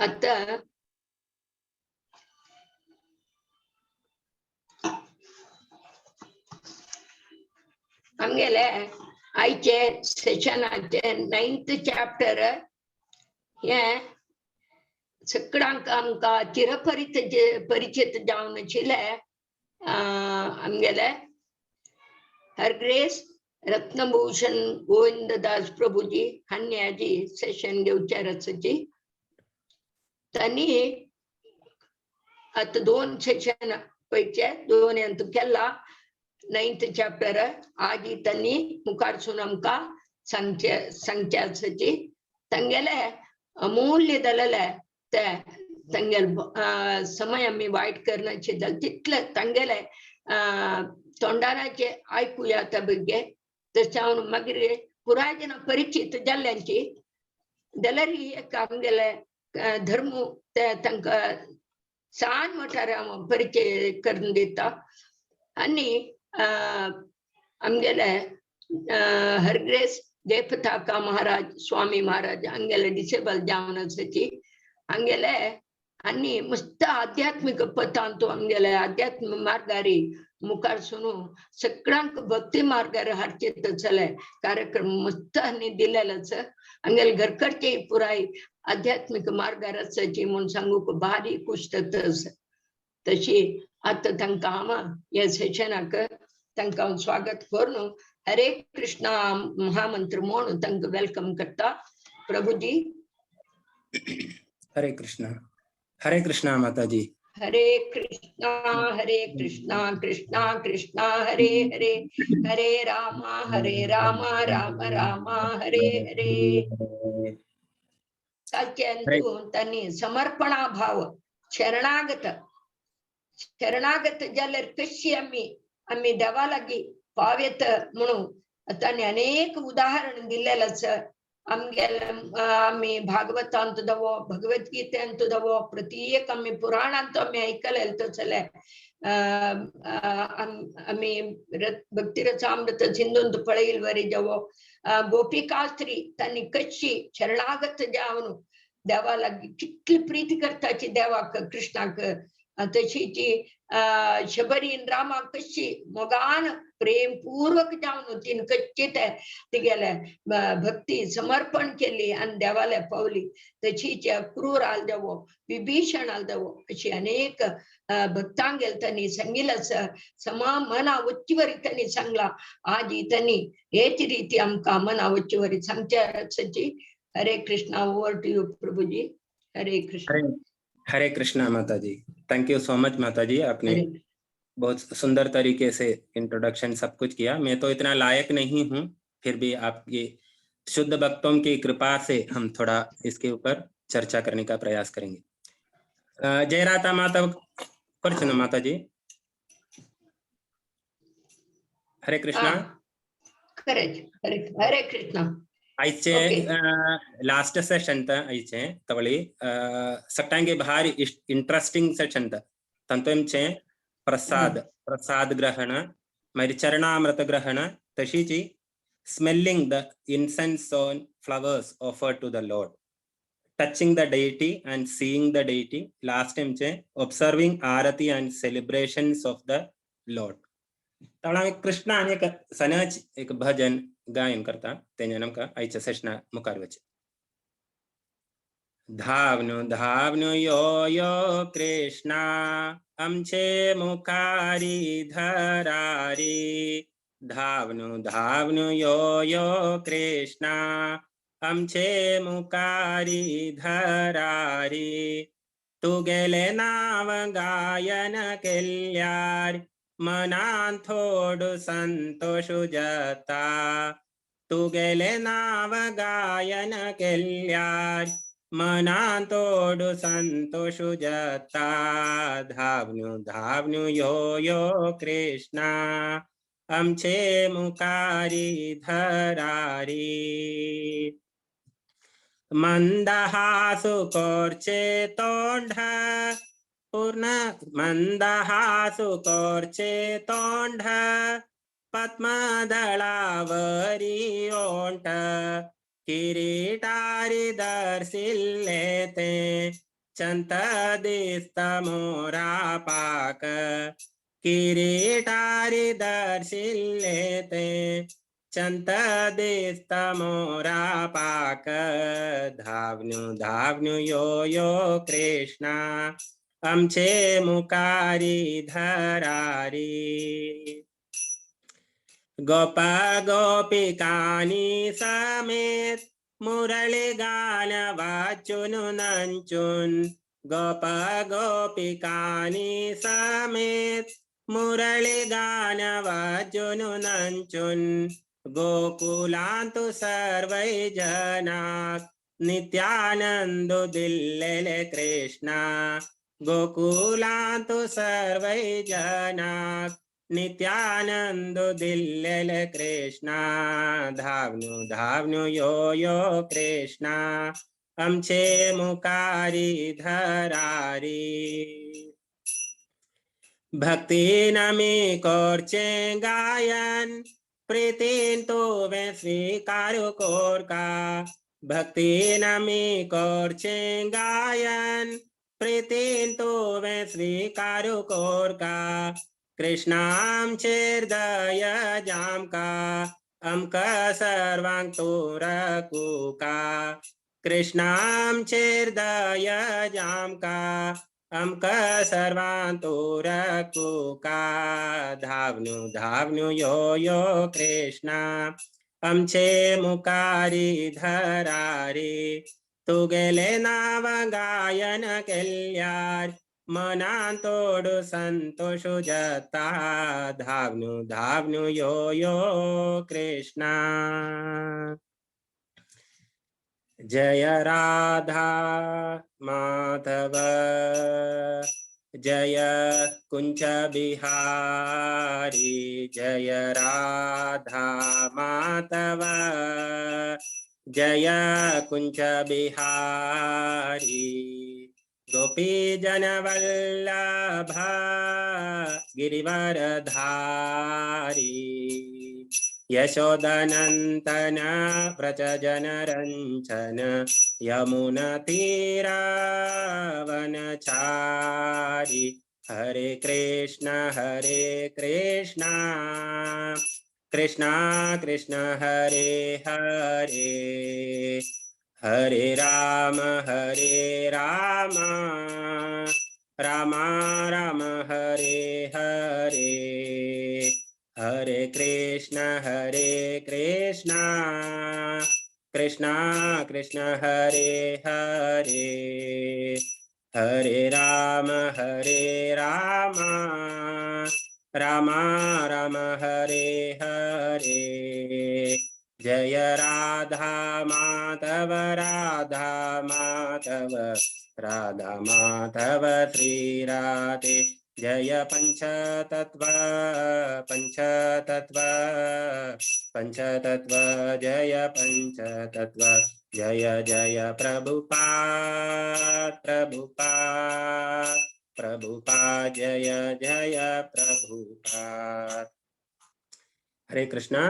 आतां आमगेले आयचे सेशनाचे 9th chapter हें सगळ्यांक आमकां चिरपरित परिचित जावन आशिल्ले आमगेले हरग्रेस रत्नभूषण गोविंददास प्रभुजी हांणी आजी सेशन घेवचे आसाची. तांणी आतां 2 सेशन पळयचे, 2 अंतू केला 9th chapter. आजी तांणी मुखारसून आमकां सांगचे सांगचे आसाची. तांगेले अमूल्य जालेले ते तांगेले समय आमी वायट करनाचे जाल्यार तितले तांगेले तोंडाराचे आयकुया त्या भुरगे. तशें हांव मागीर पुराय जेन्ना परिचित जाल्ल्यांची जाल्यार एक आमगेले धर्म ते तांकां सान मोठार हांव परिचय करून दिता. आनी आमगेले हरग्रेस जयपताका महाराज स्वामी महाराज हांगेले डिसेबल जावन आसाची. हांगेले आनी मस्त आध्यात्मीक पथांतू आमगेले आध्यात्म मार्गारी मुखार सुनू सगळ्यांक भक्ती मार्गार हाडचे तसले कार्यक्रम मस्त आनी दिलेलोच. हांगेले घरकडचे पुराय आध्यात्मीक मार्गार आसाची म्हूण सांगूंक भारी खुश जाता. तशी आतां तांकां हांव ह्या सेशनाक तांकां हांव स्वागत करून हरे कृष्णा महामंत्र म्हणून तांकां welcome करता. प्रभुजी. हरे कृष्णा. हरे कृष्णा माताजी. हरे कृष्णा हरे कृष्णा कृष्णा कृष्णा हरे हरे, हरे राम हरे राम राम राम हरे हरे. कालचे तांणी समर्पणा भाव शरणागत शरणागत जाल्यार कशी आमी आमी देवा लागीं पावयत म्हणून तांणी अनेक उदाहरण दिल्लेलें आसा. आमगेले आमी भागवतांत दवो, भगवद्गीतेंत दवो, प्रत्येक आमी पुराणांत आमी आयकलें तसले आमी भक्तिरसामृत सिंधूंत पळयल वरी जवो गोपिकास्त्री तांणी कशी शरणागत जावन देवा लागीं कितली प्रीती करताची देवाक कृष्णाक, तशीची शबरीन रामाक कशी मोगान प्रेमपूर्वक जावन तीन कच्ची ते तिगेले भक्ती समर्पण केली आनी देवाले पावली. तशीच क्रूर आल देवो, विभीषण आल देवो, अशी अनेक भक्तांगेल तांणी सांगिल्लें आसा. समा मना वच्ची तांणी सांगला. आजी तांणी हेच रिती आमकां मना वच्ची सांगचे आसाची. Hare Krishna. Over to you Prabhuji. Hare Krishna. Hare Krishna Mataji. Thank you so much Mataji, आपने बहुत सुंदर तरीके से इंट्रोडक्शन सब कुछ किया। मैं तो इतना लायक नहीं हूँ, फिर भी आपकी शुद्ध भक्तों की कृपा से हम थोड़ा इसके ऊपर चर्चा करने का प्रयास करेंगे। जय राधा माता करचो ना माताजी। हरे कृष्णा. हरे कृष्णा. आयचे लास्ट सेशन त आयचे तवळी सगळ्यांगे भारी इंटरेस्टिंग सेशन त तातूंत प्रसाद प्रसाद ग्रहण, मागीर चरणामृत ग्रहण, तशीच smelling the incense on flowers offered to the Lord, touching the deity and seeing the deity, last आमचे observing arati and celebrations of the Lord. तवळ आमी कृष्ण आनी एक सनच एक भजन गायन करता तेन्ना आमकां आयच्या सेशना मुखार वचें. धावनु धावनु यो यो कृष्णा आमचे मुखारी धरारी, धावनु धावनु यो यो कृष्णा आमचे मुखारी धरारी, तुगेले नाव गायन केल्यार मनान थोडो संतोष जाता, तुगेले नाव गायन केल्यार मनान थोडो संतोष जाता, धावनु धावनु यो यो कृष्णा आमचे मुखारी धरारी. मंदहासु करचे तोंड पूर्ण, मंदहासु करचे तोंड पद्मदळावरी ओंठ, किरीटारी दर्शिल्ले ते चंत दिसता मोरा पाक किरीटारी दर्शिल्ले ते चंत दिसता मोरा पाक धावनु धावनु यो यो कृष्णा आमचे मुकारी धरारी। गोपा गोपिकानी समेत मुरळी गान वाचून नाचून गोपा गोपिकानी समेत मुरळी गान वाचून नाचून गोकुलांतु सर्वै जनाक नित्यानंद दिल्लेले कृष्णा गोकुलांतु सर्वै जनाक नित्यानंद दिल्लेले कृष्णा धावनु धावनु यो यो कृष्णा आमचे मुकारी धरारी। भक्ती नमी कोरचे गायन प्रीतीन तुवें स्वीकार कोरका भक्ती नमी कोरचे गायन प्रीतीन तुवें स्वीकार कोरका कृष्णामचेर दया जामका आमकां सर्वांक तूं रकुका कृष्णामचेर दया जामका आमकां सर्वांक तूं रकुका धावनु धावनु यो यो कृष्णा आमचे मुकारी धरारी। तुगेले नाव गायन केल्यार मनान तोडू संतोष जाता धावनु धावनु यो यो कृष्णा। जय राधा माधव जय कुंज बिहारी जय राधा माधव जय कुंज बिहारी। गोपी जनवल्लभ गिरिवरधारी यशोदनंदन व्रज जनरंजन यमुना तीरावनचारी। हरे कृष्ण हरे कृष्ण कृष्ण कृष्ण हरे हरे हरे राम राम राम हरे हरे। हरे कृष्ण कृष्ण कृष्ण हरे हरे हरे राम राम राम हरे हरे। जय राधा माधव राधा माधव श्री राधे। जय पंचतत्व पंचतत्व पंचतत्व जय पंचतत्व जय जय प्रभुपाद प्रभुपाद प्रभुपाद जय जय प्रभुपाद। हरे कृष्णा।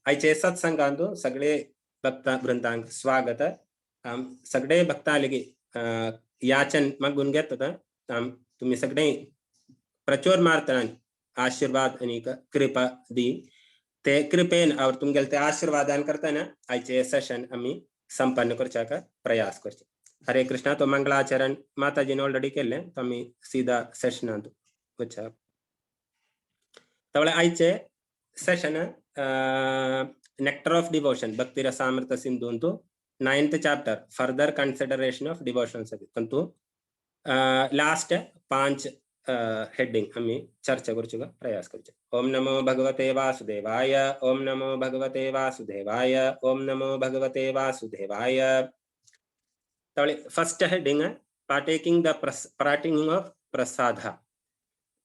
आयचे सत्संगांतु सगळे भक्त वृंदांक स्वागत। सगळे भक्तांलगी याचन मागून घेतात। तुम्ही सगळे प्रचुर मार्तनान आशीर्वाद आणि कृपा दी ते कृपेन और तुमगेले ते आशीर्वादान करतना आयचे सेशन आमी संपन्न करच्याक प्रयास करचे। हरे कृष्णा। तो मंगलाचरण माताजीन ऑलरेडी केले तो आमी सीधा सेशनांत वचप। तवळे आयचे session nectar of devotion Bhakti Rasamrita सिंधुंतु 9th chapter further consideration of devotion service तंतु लास्ट 5 हेडिंग आमी चर्चा करचो प्रयास करचो। ओम नमो भगवते वासुदेवाय ओम नमो भगवते वासुदेवाय ओम नमो भगवते वासुदेवाय। तवळे first heading partaking the partaking of prasada.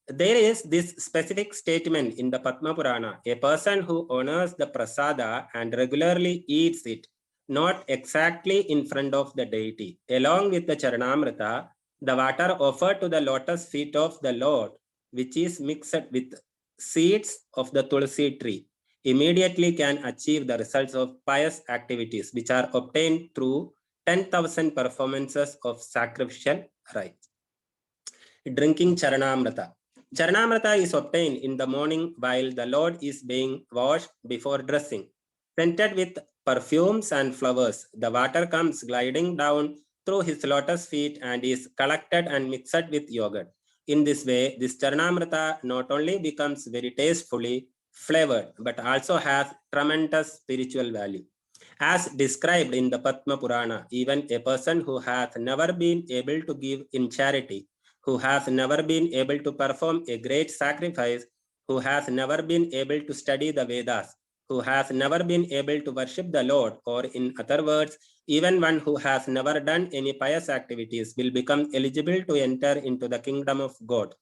There is this specific statement in the Padma Purana: a person who honors the prasada and regularly eats it, not exactly in front of the deity, along with the charanamrita, the water offered to the lotus feet of the Lord, which is mixed with seeds of the tulsi tree, immediately can achieve the results of pious activities which are obtained through 10,000 performances of sacrificial rites. Drinking Charanamrita. Charanamrita is obtained in the morning while the Lord is being washed before dressing. Scented with perfumes and flowers, the water comes gliding down through his lotus feet and is collected and mixed with yogurt. In this way, this Charanamrita not only becomes very tastefully flavored, but also has tremendous spiritual value. As described in the Padma Purana, even a person who has never been able to give in charity, who has never been able to perform a great sacrifice, who has never been able to study the Vedas, who has never been able to worship the Lord, or in other words, even one who has never done any pious activities will become eligible to enter into the kingdom of God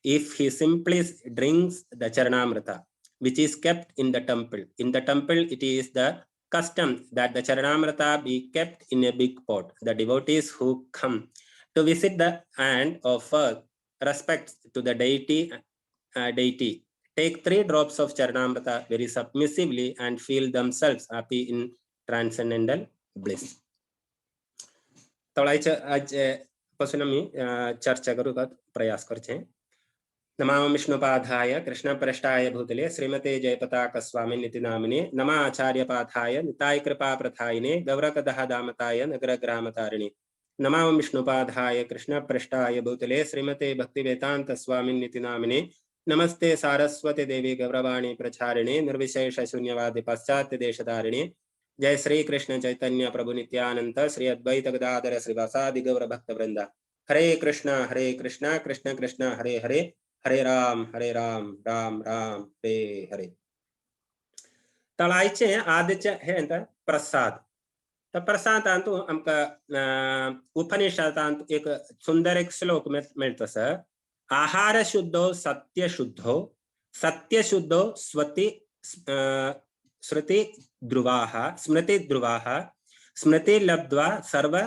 if he simply drinks the Charanamrita, which is kept in the temple. In the temple, it is the custom that the Charanamrita be kept in a big pot. The devotees who come to visit the and offer respects to the deity take 3 drops of Charanamrita very submissively and feel themselves happy in transcendental bliss. आज पासून आमी चर्चा करूंक प्रयास करचे. नमामि विष्णुपादाय कृष्णप्रष्टाय भूतले श्रीमते जयपताक स्वामिन् इति नामिने नम आचार्यपादाय निताय कृपा प्रधायिने गौरकदः दामताय नगरग्रामतारिणे. नमामि विष्णुपादाय कृष्णप्रष्टाय भूतले श्रीमते भक्तिवेदांत स्वामिन् इति नामिने नमस्ते सारस्वती देवी गौरवाणी प्रचारिणे निर्विशेष शून्यवादी पाश्चात्य देशधारिणे. जय श्री कृष्ण चैतन्य प्रभु नित्यानंद श्री अद्वैत गदाधर श्रीवासादि गौर भक्त वृंद. हरे कृष्णा कृष्ण कृष्ण हरे हरे, हरे राम राम राम हरे हरे. तळायचे आदीचे हे अंत प्रसाद. तर प्रसादांतु आमकां उपनिषदांत एक सुंदर एक श्लोक मेळटा सर. आहार शुद्धो सत्य शुद्धो सत्य शुद्धो स्वति श्रुति ध्रुवाः स्मृति ध्रुवाः स्मृति लब्ध्वा सर्व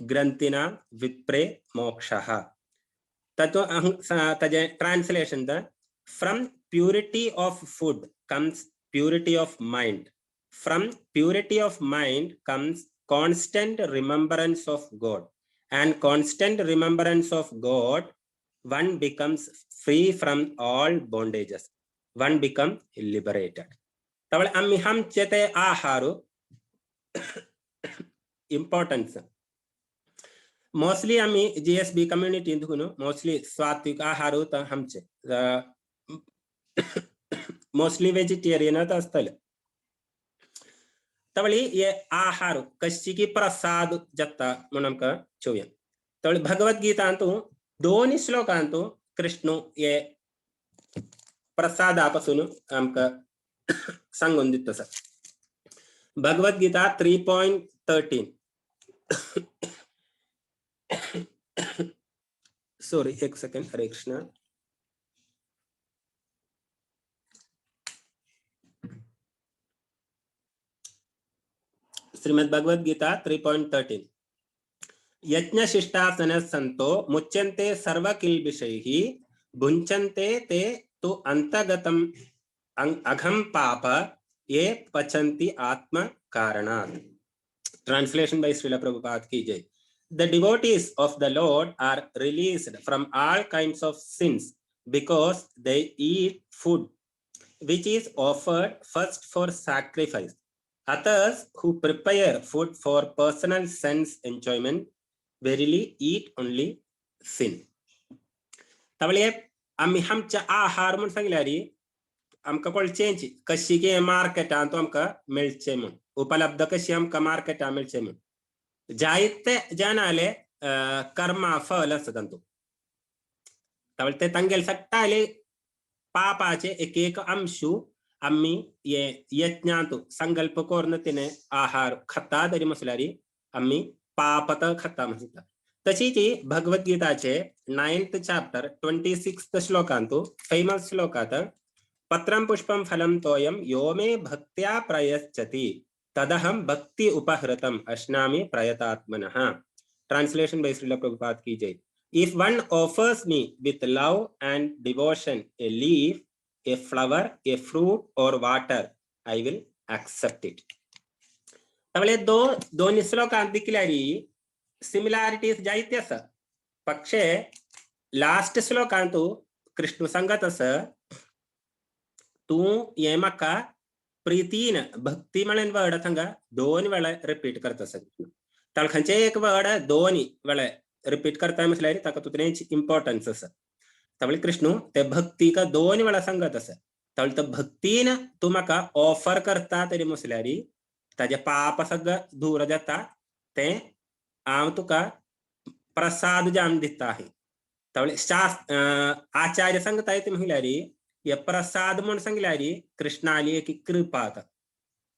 ग्रंथिना विप्रे मोक्षः. तत्व तजे translation the from purity of food comes purity of mind, from purity of mind comes constant remembrance of God, and constant remembrance of God one becomes free from all bondages, one become liberated. तवळ आमी आमचे ते आहार importance mostly आमी GSB community mostly सात्विक आहार आमचे mostly वेजिटेरियनच आसतले. तवळी हे आहार कशी की प्रसाद जाता म्हणून आमकां चोवया. तवळी भगवद्गीतांतू दोन श्लोकांतू कृष्ण हे प्रसादा पासून आमकां सांगून दिता sir. Bhagavad Gita 3.13. Sorry एक सेकंड. हरे कृष्ण. श्रीमद् भगवद गीता 3.13. यज्ञशिष्टासन संतो मुच्यन्ते सर्व किल्बिषैः भुञ्चन्ते ते तु अंतगतम अघम पाप ये पचन्ति आत्म कारणात्. ट्रांसलेशन बाय श्रील प्रभुपाद की जय. The devotees of the Lord are released from all kinds of sins because they eat food which is offered first for sacrifice. Others who prepare food for personal sense enjoyment verily eat only sin. तवळे आमी आमच्या आहार म्हूण सांगल्यार आमकां कळचेंच कशी की मार्केटांत आमकां मेळचें म्हूण, उपलब्ध कशी आमकां मार्केटांत मेळचें म्हूण. जायते जाणाले कर्मा फल आसा तांतूं. तवळे ते तांगेले सगळे पापाचे एक एक अंशू आमी हे यज्ञांत संकल्प करून तिने आहार खाता तरी म्हसल्यार आमी पापत खाता म्हणटा. तशीच भगवद्गीताचे 9th chapter 26th श्लोकांतू फेमस श्लोकात पत्रं पुष्पं फलं तोयं यो मे भक्त्या प्रयच्छति तदहं भक्ति उपहृतम अश्नामि प्रयतात्मनः. ट्रांसलेशन बाय श्रील प्रभुपाद की जय. If one offers me with love and devotion a leaf, a flower, a fruit or water, I will accept it. तवळे दोन श्लोकांत दिकल्यारी सिमिलारिटीज जायते आसा. पक्षे लास्ट श्लोकांतु कृष्ण सांगत आसा तूं हे म्हाका प्रितीन भक्ती म्हणून वर्ड थंगा दोन वेळा रिपीट करता आसा. ताका खंयचे एक वर्ड दोन वेळा रिपीट करता म्हटल्यार ताका तितलेंच इम्पॉर्टन्स आसा. तवळे कृष्ण ते भक्तीका दोन वेळा सांगत आसा. तवळे तो भक्तीन तूं म्हाका ऑफर करता तरी म्हटल्यार ताजे पाप सगळं दूर जाता, ते हांव तुका प्रसाद जावन दिता आहे. तवळे शास्त्र आचार्य सांगता ते म्हळ्यार हे प्रसाद म्हूण सांगल्यार कृष्णाली एक कृपा आतां.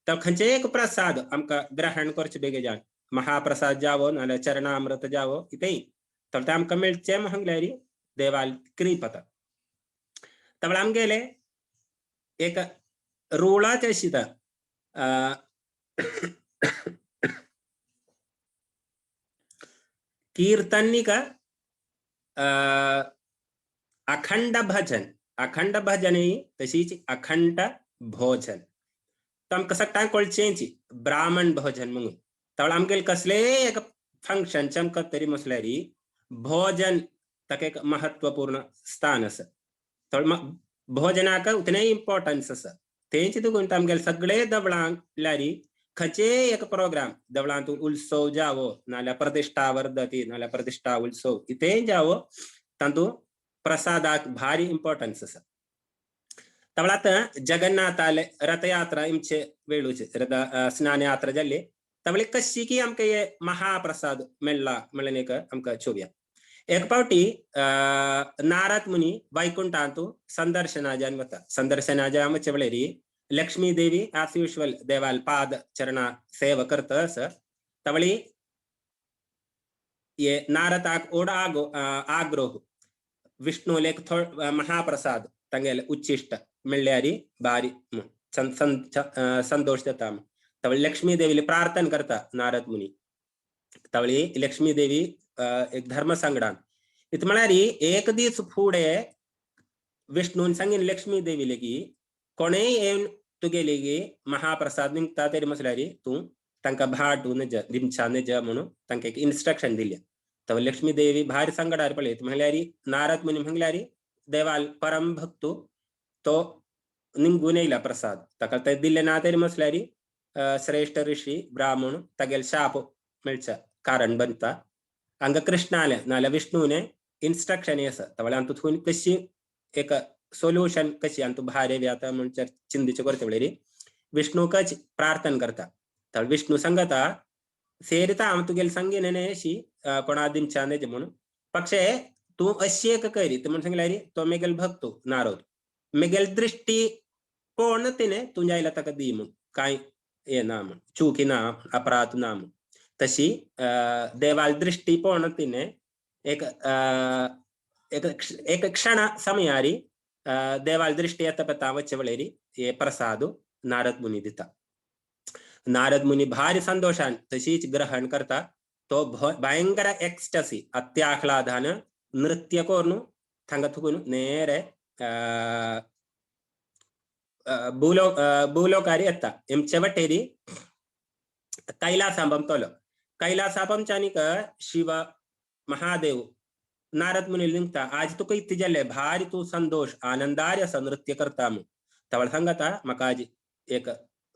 तर खंयचे एक प्रसाद आमकां ग्रहण करचे बेगीन, महाप्रसाद जावो नाल्यार चरणामृत जावो कितेंय, तर ते आमकां मेळचें म्हळ्यार देवाली कृपा आतां. तवळे आमगेले एक रुळाचे आशिता कीर्तनिका अखंड भजन, अखंड भजन तशीच अखंड भोजन. तो आमकां सगळ्यांक कळचेंच ब्राह्मण भोजन म्हणून. तवळ आमगेले कसलेय एक फंक्शन चमकत तरी म्हटल्यार भोजन ताका एक महत्वपूर्ण स्थान आसा. तवळ भोजनाक उतलें इम्पॉर्टन्स आसा. तेंच देखून आमगेले सगळे देवळांक म्हळ्यार खंयचे एक प्रोग्राम देवळांत उत्सव जावो नाल्यार प्रतिश्ठा वर्धती नाल्यार प्रतिश्ठा उत्सव कितेंय जावो तातूंत प्रसादाक भारी इम्पॉर्टन्स आसा. तवळ आतां जगन्नाथाले रथयात्रा इमचे वेळूचे स्नान यात्रा जाल्ली तवळे कशी की आमकां हे महाप्रसाद मेळ्ळा म्हणलें एक आमकां चोवया. एक पावटी नारद मुनी वैकुंठांतु संदर्शनाजान वता. संदर्शनाजा वचचे वेळार लक्ष्मी देवी एज युजल देवाल पाद चरणा सेवा करता आसा. तवळी हे नारदाक ओड आग्रोह विष्णुले एक महाप्रसाद तांगेले उच्चिश्ट मेळ्ळ्यार बारी संतोष जाता. तवळी लक्ष्मी देवीले प्रार्थना करता नारद मुनी. तवळी लक्ष्मी देवी एक धर्म संगडान इत म्हळ्यार एक दीस फुडें विष्णून सांगीन लक्ष्मी देवीले की कोणेय येवन तुगेली गी महाप्रसाद निमता तरी म्हटल्यार तूं तांकां भाट नज दिमच्या नज म्हणून तांकां एक इन्स्ट्रक्शन दिलें. तव लक्ष्मी देवी भायर संगडार पळयत म्हळ्यार नारद मुनी म्हळ्यार देवाल परम भक्तू तो निमगून येयला प्रसाद ताका ते दिले ना तरी म्हटल्यार श्रेष्ठ ऋषी ब्राह्मण तागेले शाप मेळच्या कारण बनता. हांगा कृष्णाले नाल्यार विष्णूने इन्स्ट्रक्शन आसा. तवळे हांतूत थंय कशी एक सोल्युशन कशी हातूंत भायर येवया आतां म्हूण चिंतेचे करचे वेळार विष्णुकच प्रार्थना करता. तवळे विष्णू सांगता सेरिता हांव तुगेले सांगीन न्ही अशी कोणा दिमच्या नज म्हणून, पक्षे तूं अशी एक करी म्हूण सांगल्यार तो मेगेल भक्तू नारद मेगेल दृश्टी कोण तिणे तुज्या आयला ताका दी म्हूण कांय हें ना म्हूण चुकी ना अपराध ना म्हूण. तशी देवाल दृश्टी पळोवन तिणे एक एक एक क्षण समयारी देवाल दृश्टी येता पळय वचचे वेळार हे प्रसाद नारद मुनी दिता. नारद मुनी भारी संतोषान तशीच ग्रहण करता. तो भयंकर एक्स्टसी अत्याह्लादान नृत्य करून थांगा थुकून नेरे भूलोकारी येता. एमचे वटेरी कैलासांबम तोलो कैलासाबमच्यानिक शिव महादेव नारद मुनी निमता आज तुका इतलें जालें भारी तूं संतोष आनंदार आसा नृत्य करता म्हूण. तवळ सांगता म्हाका आज एक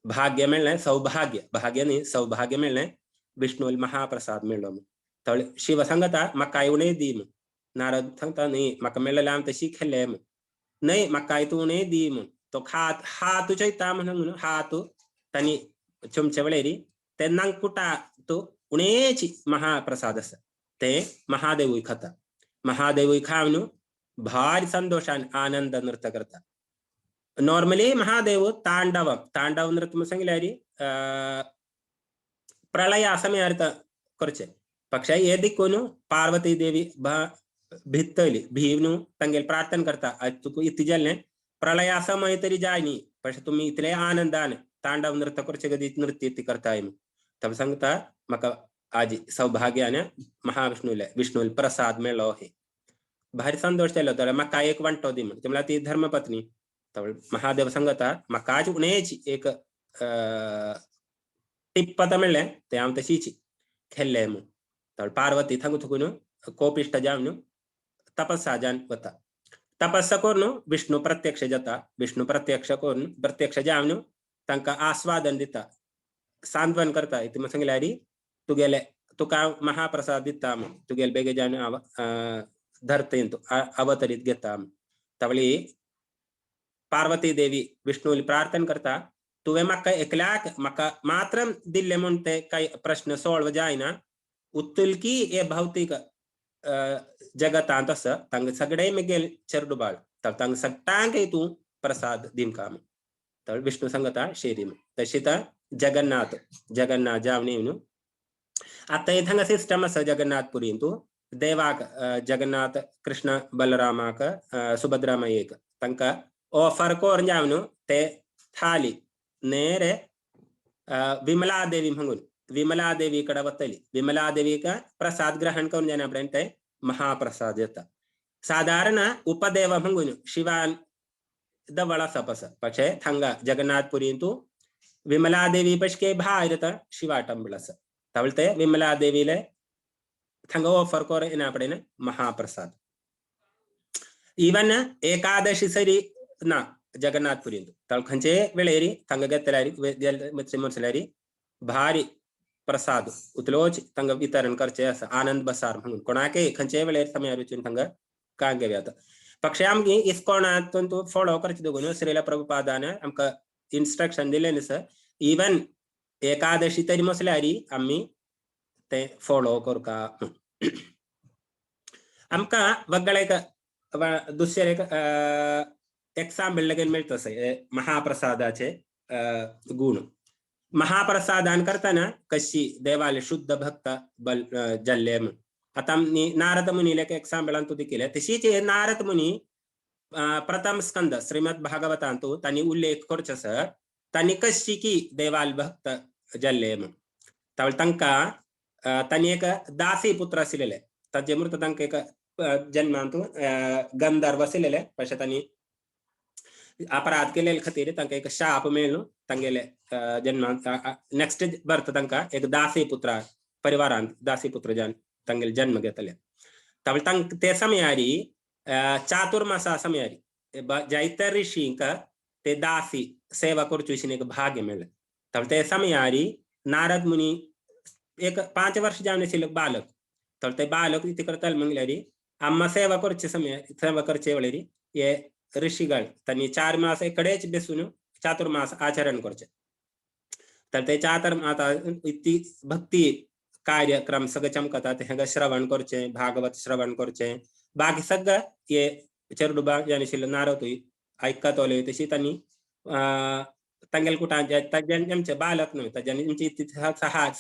भाग्य मेळ्ळें सौभाग्य, भाग्य न्ही सौभाग्य मेळ्ळें विष्णुल महाप्रसाद मेळ्ळो म्हूण. तवळ शिव सांगता म्हाका उणें दी म्हूण. नारद सांगता न्ही म्हाका मेळ्ळें हांव तशी खेळ्ळें म्हूण. न्हय म्हाकाय तूं उणें दी म्हूण. तो हात हातू चोयता म्हणून हात तांणी चमचे वेळार ते नांकुटा तो उणेच महाप्रसाद आसा ते महादेवूय खाता. महादेवूय खावन भारी संतोषान आनंद नृत्य करता. नॉर्मली महादेव तांडव तांडव नृत्य म्हूण सांगल्यार प्रलय समयार करचे, पक्षे हे दिकून पार्वती देवी भित्तली भीवनु तांगेले प्रार्थना करता आज तुका इतलें जालें प्रलया समय तरी जाय न्ही पण तुमी इतले आनंदान तांडव नृत्य करचे गदी नृत्य ती करताय म्हूण. तब सांगता म्हाका आज सौभाग्यान महाविष्णुले विष्णुले प्रसाद मेळ्ळो हे भारी संतोष जालो. तर म्हाका एक वांटो दी म्हूण. ते म्हळ्यार ती धर्मपत्नी. तवळ महादेव सांगता म्हाका आज उणेच एक टिप्पता म्हणलें तें हांव तशीच खेल्लें म्हूण. तर पार्वती थंग थुकून कोपिश्ट जावन तपस्या जावन वता. तपस्या करून विष्णु प्रत्यक्ष जाता. विष्णु प्रत्यक्ष करून प्रत्यक्ष जावन तांकां आस्वादन दिता, सांत्वन करता. इतलें सांगल्यार तुगेले तुका महाप्रसाद दिता म्हूण, तुगेले बेगीन जावन हांव धरतेंत अवतरीत घेता. तवळी पार्वती देवी विष्णुली प्रार्थना करता, तुवें म्हाका एकल्याक म्हाका मात्र दिल्लें म्हूण ते कांय प्रश्न सॉल्व जायना. उत्तुलकी हे भौतीक जगतांत आसा तांकां सगळे मेगेल चेरडुबाळ, तर तांकां सगळ्यांकय तूं प्रसाद दिवका म्हूण. तर विष्णू सांगता शेरी म्हूण. तशीच जगन्नाथ जगन्नाथ जावन येवन आतां थंगा सिस्टम आसा जगन्नाथपुरींतू देवाक जगन्नाथ कृष्ण बलरामाक सुभद्रा मायेक तांकां ऑफर करून जावन ते थाली नेरे विमला देवी म्हणून विमला देवी कडे वतली. विमला देवीक प्रसाद ग्रहण करून जायना पर्यंत ते महाप्रसाद येता. साधारण उपदेव म्हणून शिवान दवळ आसा पसा, പക്ഷേ थंगा जगन्नाथपुरींतू विमला देवी पशके भायर येता शिवा टेम्पल आसा. तवळ ते विमला देवीले थंगा ऑफर कर येना पडेन महाप्रसाद. इवन एकादशी सरी ना जगन्नाथपुरींत तवळ खंयचे वेळेरी थंगा घेतल्यारी म्हणसल्यारी भारी प्रसाद उतलोच थंगा वितरण करचे आसा. आनंद बसार म्हणून कोणाकय खंयचे वेळेर समयार वचून थंगा कांय घेवया. पक्षे आमगे इस्कॉनांतून तूं फॉलो करचे दोगून श्रीला प्रभुपादान आमकां इन्स्ट्रक्शन दिलें न्ही सर. इवन एकादशी तरी मसल्यारी आमी ते फॉलो करका. आमकां वगळे एक दुसरे एक एक्साम्पल लगेन मेळटा महाप्रसादाचे गुण. महाप्रसादान करतना कशी देवाले शुद्ध भक्त बल जाल्ले म्हूण. आतां नारद मुनीले एक एक्साम्पलान तूं केलें. तशीच नारद मुनी प्रथम स्कंद श्रीमद भागवतांतू तांणी उल्लेख करचो सर तांणी कशी की देवाल भक्त जाल्ले म्हूण. तावळ तांकां तांणी एक दासी पुत्र आशिल्ले. ताजे मृत तांकां एक जन्मांतू गंधर्व आशिल्ले. पशे तांणी अपराध केलेले खातीर तांकां एक शाप मेळ्ळो. तांगेले जन्मांत नेक्स्ट बर्थ तांकां एक दासी पुत्र परिवारांत दासी पुत्र जावन तांगेले जन्म घेतले. तावळ तांकां ते समयारी चातुर्मासा समयारी जायते ऋषींक ते दासी सेवा करची अशी एक भाग्य मेळ्ळें. तावळ ते समयारी नारद मुनी एक 5 वर्ष जावन आशिल्ले बालक. तर ते बालक इति करताले म्हणल्यारी अम्मा सेवा करचे समय सेवा करचे वेळेरी हे ऋषीगण तांणी 4 मास कडेच बेसून चातुर्मास आचरण करचे. तर ते चातुर्मास इतली भक्ती कार्यक्रम सगळं चमकता ते हांगा श्रवण करचे, भागवत श्रवण करचे, बाकी सगळं हे चेरडुबा जावन आशिल्लो नारदूय आयकतले. तशी तांणी तांगेले कुटां ताज्यान आमचे बालक न्हय ताज्यानी आमची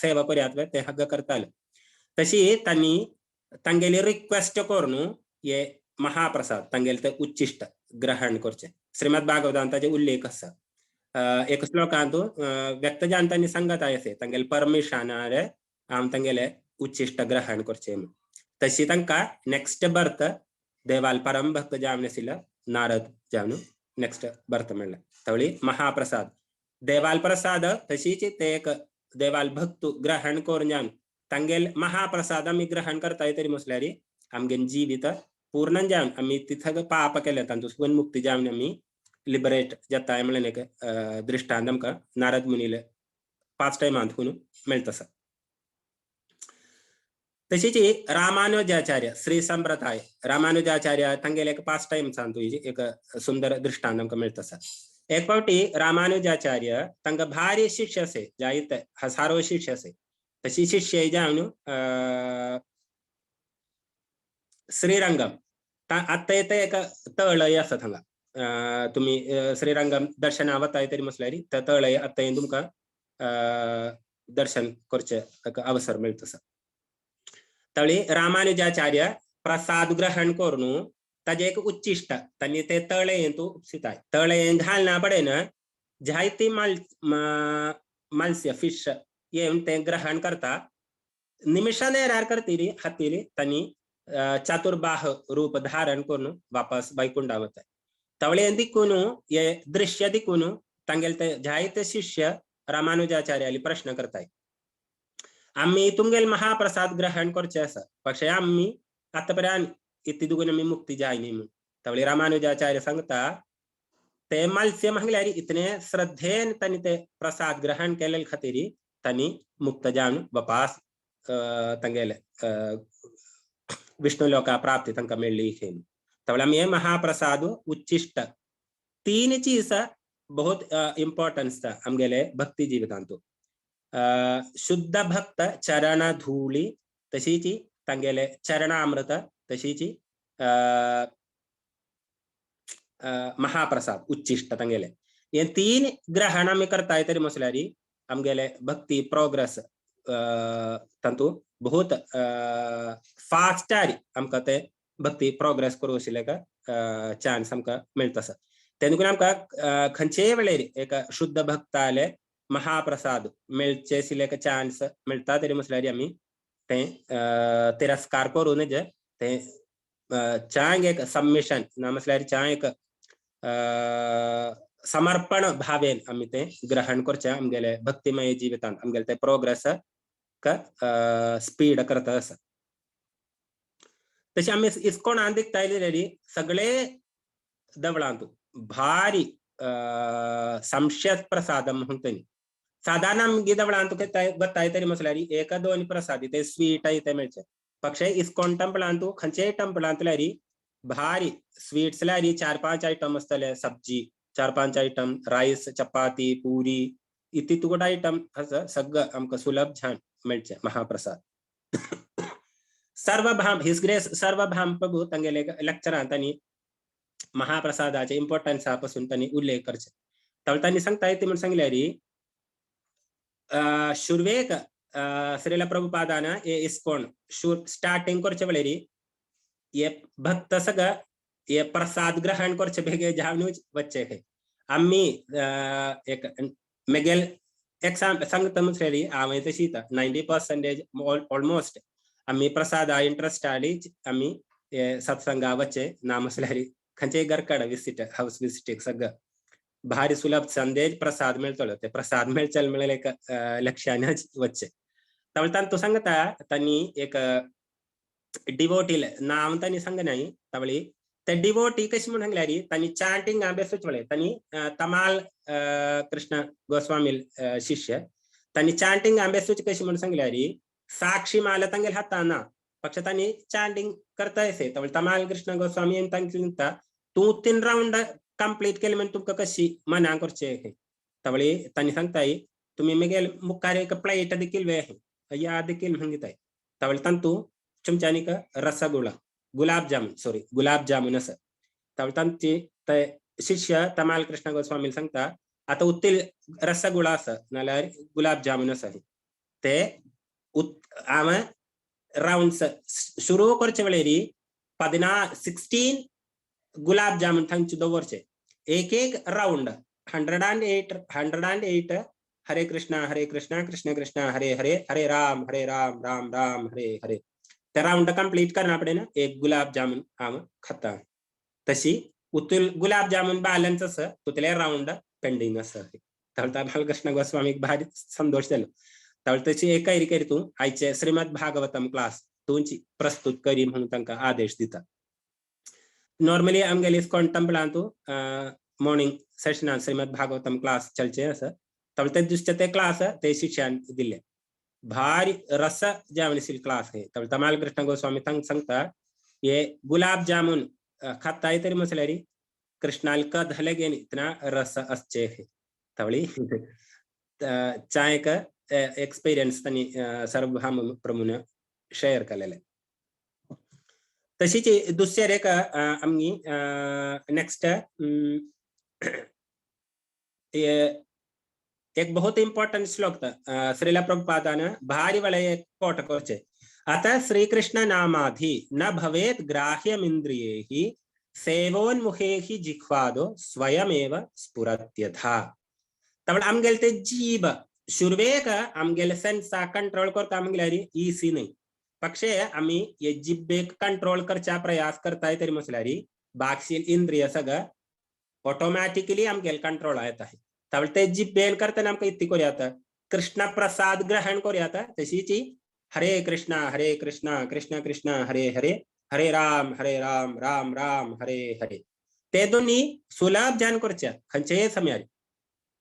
सेवा करयात ते हांगा करताले. तशी तांणी तांगेली रिक्वेस्ट करून हे महाप्रसाद तांगेले ते उच्चिश्ट ग्रहण करचे. श्रीमद भागवतान ताजे उल्लेख आसा. एक श्लोकांत व्यक्त जावन तांणी सांगता अशें तांगेले परमिशनार आम तांगेले उच्चिश्ट ग्रहण करचे म्हूण. तशी तांकां नेक्स्ट बर्थ देवाल परम भक्त जावन आशिल्लो नारद जावन नेक्स्ट बर्थ मेळ्ळें. तवळी महाप्रसाद देवाल प्रसाद तशीच ते एक देवाल भक्त ग्रहण करून जावन तांगेल महाप्रसाद आमी ग्रहण करताय तरी म्हटल्यार आमगे जिवीत पूर्ण जावन आमी तिथं पाप केलें तांतून मुक्ती जावन आमी लिबरेट जाताय म्हणलें एक दृश्टांत आमकां नारद मुनीले 5 टायमांत मेळटा आसा. तशीच रामानुजाचार्य श्री संप्रदाय रामानुजाचार्य तांगेले एक 5 टायम्सांत एक सुंदर दृश्टांत आमकां मेळटा आसा. एक फावटी रामानुजाचार्य तांकां भारी शिष्य असे जायते हजारो शिष्य असे. तशी शिष्य जावन श्रीरंगम आतां येता एक तळय आसा थंगा तुमी श्रीरंगम दर्शना वताय तरी म्हटल्यार त्या तळय आतां तुमकां दर्शन करचें एक अवसर मेळटा आसा. तळी रामानुजाचार्य प्रसाद ग्रहण करून ताजे एक उच्चिश्ट तांणी ते तळयेंत उपसिताय. तळयेंत घालना पडेन जायती मालस्य फिश येवन ते ग्रहण करता. निमिषा नेरार करतरी खातीर तांणी चातुर्बाह रूप धारण करून वापस वैकुंठा वताय. तवळे दिकून हे दृश्य दिकून तांगेले ते जायते शिष्य रामानुजाचार्याली प्रश्न करताय, आम्ही तुमगेल महाप्रसाद ग्रहण करचे आसा, पक्षे आम्ही आतापर्यंत इतली दुगून आमी मुक्ती जाय न्ही म्हूण. तवळी रामानुजाचार्य सांगता ते मत्स्य म्हळ्यार इतले श्रद्धेन तांणी ते प्रसाद ग्रहण केले खातीर तांणी मुक्त जावन वपास तांगेले विष्णु लोका प्राप्ती तांकां मेळ्ळी खंय. तवळी आमी हे महाप्रसाद उच्चिष्ट तीन चीज बहुत इम्पॉर्टन्स आमगेले भक्ती जिवितांतु. शुद्ध भक्त चरण धूळी तशीच तांगेले चरणामृत तशीच महाप्रसाद उच्चिष्ट तांगेले हे तीन ग्रहण आमी करताय तरी म्हटल्यार आमगेले भक्ती प्रोग्रेस तांतू बहुत फास्टार आमकां ते भक्ती प्रोग्रेस करूं आशिल्ले चान्स आमकां मेळटा आसा. तेन्ना आमकां खंयचेय वेळेर एक शुद्ध भक्ताले महाप्रसाद मेळचे आशिल्ले एक चान्स मेळटा तरी म्हटल्यार आमी तें तिरस्कार करूं नज, तें चांग एक सबमिशन ना म्हटल्यार चांग एक समर्पण भावेन आमी तें ग्रहण करचें आमगेले भक्तिमय जिवितांत आमगेले ते प्रोग्रेस स्पीड करता आसा. तशें आमी इस्कोणान दिखता जाल्यार सगळे देवळांत भारी संशय प्रसादम म्हणटली. साधारण आमगे देवळांत गोत्ताय तरी म्हटल्यार एक दोन प्रसाद ते स्वीट ते मेळचे, पक्षे इस्कोन टेंपलांत खंयचेय टेंपलांतल्यार भारी स्वीट्स ल्यारी 4-5 आयटम आसतले, सब्जी 4-5 आयटम, रायस, चपाती, पुरी इति तुगड आयटम आसा सगळं आमकां सुलभ छान मेळचे महाप्रसाद. सर्वभाम his grace सर्वभाम प्रभू तांगेले लेक्चरान तांणी महाप्रसादाचे इम्पॉर्टन्सा पासून तांणी उल्लेख करचे. तांणी तांणी सांगता ते म्हण सांगल्यारी सुरवेक श्रीला प्रभुपादान हे इस्कोन स्टार्टिंग करचे वेळेरी हे भक्त सगळं हे प्रसाद ग्रहण करचे बेगे जावनूच वच्चे खंय. आमी एक मेगेल एक सांगता म्हटल्यार हांवें तशी 90% ऑलमोस्ट आमी प्रसादा इंट्रस्ट आली आमी सत्संगा वच्चे ना म्हटल्यार खंयचेय घरकड विसिट हावस विसिटीक सगळं भारी सुलभ संदेश प्रसाद मेळटलो, ते प्रसाद मेळचेल म्हळ्यार एक लक्षानच वच्चे. तावळ तांतू सांगता तांणी एक डिवोटी नांव तांणी सांगनाय, तावळी ते डिवोटी कशी म्हूण सांगल्यार तांणी चांटिंग बेसूच पळय तांणी तमाल कृष्ण गोस्वामी शिष्य तांणी चांटिंग बेसूच कशी म्हूण सांगल्यार साक्षी माला तांगेले हाता ना, पक्ष तांणी चांटिंग करता येसे. तावळी तमाल कृष्ण गोस्वामी तांकां सांगता तूं 3 रावंड कंप्लीट केले म्हण तुमकां कशी मना करचे. तावळी तांणी सांगताय तुमी मेगेल मुखार एक प्लेट देखील वे या देखील म्हणगिताय. तावळी तांतू चमच्यानिक रसगुल्ला गुलाबजामुन सॉरी गुलाबजामुन आसा. तावळी तांची ते शिष्य तमाल कृष्ण गोस्वामी सांगता आतां उत्तील रसगुल्ला आसा नाल्यार गुलाबजामुन आसा ते हांवें रावंड्स सुरू करचे वेळेरी 16 गुलाबजामुन थंयचे दवरचे, एक एक रावंड 108 108 हरे कृष्णा हरे कृष्णा कृष्ण कृष्ण हरे हरे हरे राम हरे राम राम राम हरे हरे ते रावंड कंप्लीट करना पडे ना एक गुलाबजामुन हांव खाता. तशी उतुल गुलाबजामुन बॅलन्स आसा तुतले रावंड पेंडींग आसा. तावळ बालकृष्ण गोस्वामीक भारी संतोष जालो. तावळ तशी एक करी तूं आयचे श्रीमद भागवतम क्लास तुमची प्रस्तुत करी म्हणून तांकां आदेश दिता. नॉर्मली आमगेले इस्कॉन टेंपलांतू मॉर्निंग सेशनान श्रीमद भागवतम क्लास चलचे आसा. तावळ ते दुसरे ते क्लास ते शिष्यान दिले भारी रस जावन क्लास हे. तावळ तमाल कृष्ण गोस्वामी तांकां सांगता हे गुलाब जामुन खाताय तरी म्हटल्यार कृष्णाल कधले गेन इतना रस असचे हे. तावळी चायक एक्सपिरियन्स तांणी सर्वभाम प्रभून शेअर केलेले. तशीच दुसरे एक आमगी नेक्स्ट एक बहुत इम्पॉर्टंट श्लोक श्रीला प्रभुपादान भारी वेळे एक कोट करचे. आता श्रीकृष्ण नामाधि न भवेत ग्राह्यमिंद्रियैः सेवोन्मुखेहि जिह्वादो स्वयमेव स्फुरत्यथा. तवळ आमगेले ते जीभ सुरवेक आमगेले सेन्सा कंट्रोल करता म्हटल्यार इसी न्हय, पक्षे आमी हे जिब्बेक कंट्रोल करच्या प्रयास करताय तरी म्हटल्यार बाकीची इंद्रिय सगळं ऑटोमॅटिकली आमगेले कंट्रोल येता. तावळ ते जिब्बेन करतना आमकां इत्ती करूया, कृष्ण प्रसाद ग्रहण करूया. तशीच हरे कृष्णा हरे कृष्णा कृष्ण कृष्ण हरे हरे हरे राम हरे राम राम राम हरे हरे. ते दोन्ही सुलभ जान करचे. खंयचेय समयार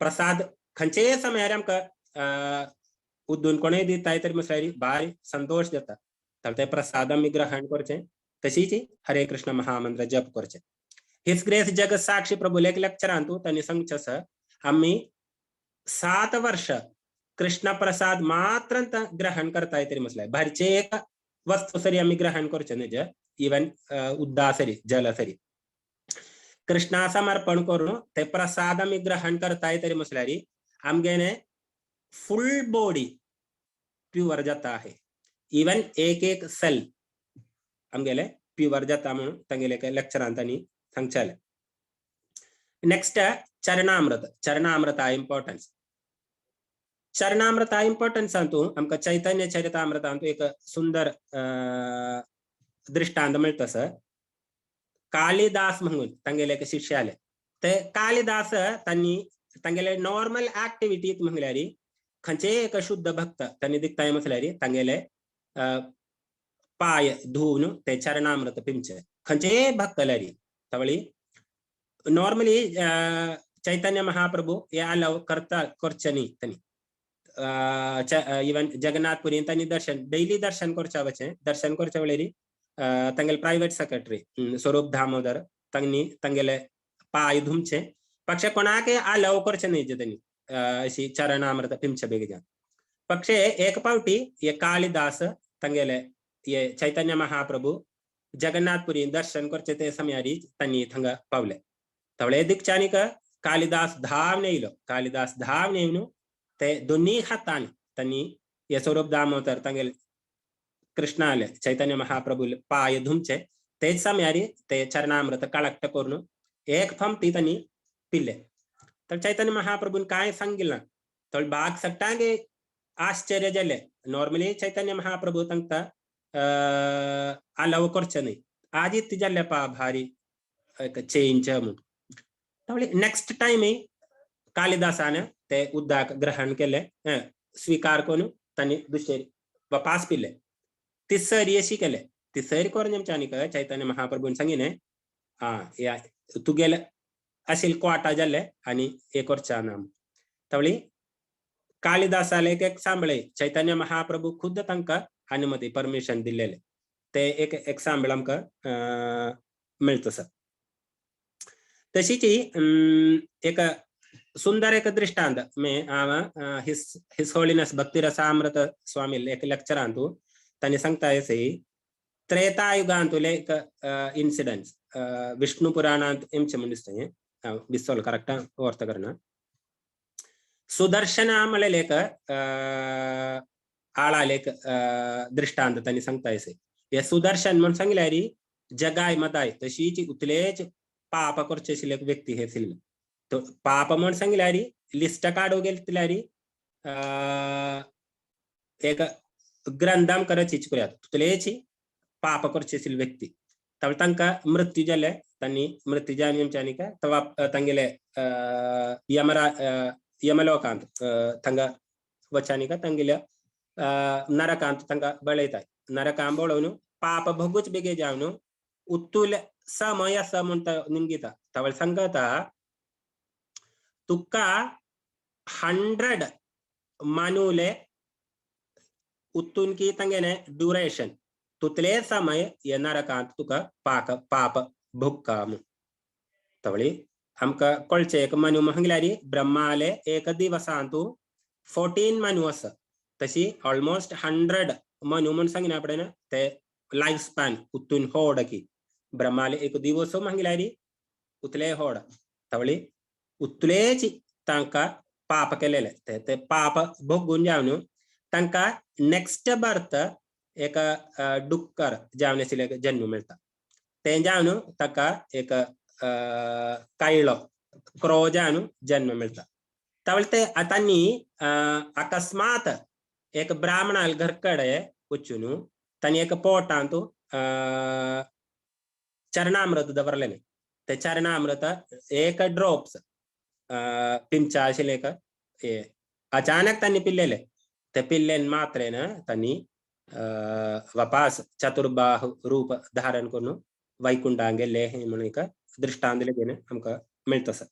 प्रसाद, खंयचेय समयार आमकां उद्दून कोणूय दिताय तरी म्हळ्यार भारी संतोष जाता. ते प्रसाद आमी ग्रहण करचे, तशीच हरे कृष्ण महामंत्र जप करचे. His grace जगत साक्षी प्रभू एक लेक्चरांतू तांणी सांगचें आसा, आमी 7 वर्ष कृष्ण प्रसाद मात्र ग्रहण करताय तरी म्हटल्यार भायरचे एक वस्तू सरी आमी ग्रहण करचे न्हय, इवन उद्दा सरी जल सरी कृष्णा समर्पण करून ते प्रसाद आमी ग्रहण करताय तरी म्हटल्यार आमगेले फुल बॉडी प्युअर जाता आहे. इवन एक एक सेल आमगेले प्युअर जाता म्हणून तांगेले लेक्चरान तांणी सांगचेले. नेक्स्ट चरणामृत. चरणामृता इम्पॉर्टन्स. चरणामृता इम्पॉर्टन्स अंतू आमकां चैतन्य चरितामृतांतू एक सुंदर दृष्टांत मेळटा सर. कालिदास म्हणून तांगेले एक शिष्य आले. ते कालिदास तांणी तांगेले नॉर्मल ऍक्टिव्हिटी म्हणल्यार खंयचेय एक शुद्ध भक्त तांणी दिखताय म्हटल्यार तांगेले पाय धुवन ते चरणामृत पिंचे खंयचेय भक्त लारी. तवळी नॉर्मली चैतन्य महाप्रभू हे अलाव करता करचे न्ही. तांणी इवन जगन्नाथपुरी तांणी दर्शन, डेली दर्शन करच्या वचें. दर्शन करच्या वेळेर तांगेले प्रायव्हेट सेक्रेटरी स्वरूप दामोदर तांणी तांगेले पाय धुमचे, पक्षे कोणाकय अलाव करचे न्ही तांणी अशी चरणामृत पिंचे बेगीन. पक्षे एक पावटी हे कालिदास तांगेले हे चैतन्य महाप्रभू जगन्नाथपुरी दर्शन करचे ते समयारी तांणी थंगा पावले. तवळे दिकच्यानिक कालिदास धांवन येयलो. कालिदास धांवन येवन ते दोन्ही हातान तांणी हे स्वरूप दामोदर तांगेले कृष्णाले चैतन्य महाप्रभू पाय धुमचे. तेच समयारी ते चरणामृत कलेक्ट करून एक फमती तांणी पिल्ले. तर चैतन्य महाप्रभून काय सांगिल्ला तर बाग सगळ्यांक आश्चर्य जाले. नॉर्मली चैतन्य महाप्रभू तांकां अलाव करचे न्ही, आज इतलें जाल्लें पा भारी एक चेंज म्हणून. नेक्स्ट टायम कालिदासान ते उदक ग्रहण केले, स्वीकार करून तांणी दुसरे वापास पिले. तिसरी अशी केले. तिसरी करून आमच्या चैतन्य महाप्रभून सांगिने, हा या तुगेले अशील क्वाटा जाल्ले आनी हे करच्या ना. तवळी कालिदासाले एक सांबळे चैतन्य महाप्रभू खुद्द तांकां अनुमती परमिशन दिलेले ते एक एग्जाम्पल आमकां मेळटा सर. तशीच एक सुंदर एक दृष्टांत मे हांव his his holiness भक्ती रसामृत स्वामी एक लेक्चरांतू तांणी सांगता असे, त्रेतायुगांतुले एक इन्सिडन्स विष्णु पुराणांत एमचे म्हण दिसता. हें हांव विसरलो, करेक्ट अर्थ करना. सुदर्शन म्हणलेले एक आळाले एक दृष्टांत तांणी सांगता असे. हे सुदर्शन म्हण सांगल्यार जगाय मदाय तशीच उतलेच पाप करचे आशिल्ले एक व्यक्ती हे आशिल्ले. तो पाप म्हण सांगल्यार लिस्ट काडूंक गेल्यार एक ग्रंथाम रचीच करूयात, तितलेच पाप करचे आशिल्ले व्यक्ती. तावळ तांकां मृत्यू जाले. तांणी मृत्यू जावन आमच्यानी काय तवा तांगेले यमरा यमलोकांत थंगा वचानी का तांगेल्या नरकांत तांकां बळयतात. नरकां बळोवन पाप भोगूच बेगे जावन उत्तुल समय आसा म्हणटा निमगिता. तावळ सांगता, तुका 100 मानुले उत्तून की तांगेले ड्युरेशन तुतले समय हे नरकांत तुका पाक पाप भोगका. तवळी आमकां कळचें, एक मनु म्हणल्यार ब्रह्माले एक दिवसांतू 14 मनु आसा. तशी ऑलमोस्ट 100 मनु म्हण सांगिना पडना ते लायफ स्पॅन उत्तून होड की ब्रह्माले एक दिवस म्हणल्यार उतले होड. तवळी उतलेच तांकां पाप केलेले ते ते पाप भोगून जावन तांकां नेक्स्ट बर्थ एक डुक्कर जावन आशिल्ले जन्म मेळटा. तें जावन ताका एक कायळो क्रो जावन जन्म मेळटा. तावळ ते तांणी अकस्मात एक ब्राह्मणाल घर कडेन वचून तांणी एक पोटांत चरणामृत दवरलेले. ते चरणामृत एक ड्रॉप्स पिंचा आशिल्लें एक हे अचानक तांणी पिल्लेले ते पिल्लेन मात्रेन तांणी वापास चतुर्बाहु रूप धारण करून वैकुंठांक गेल्ले हे म्हणून एक दृष्टांत लेगीन आमकां मेळटा आसा.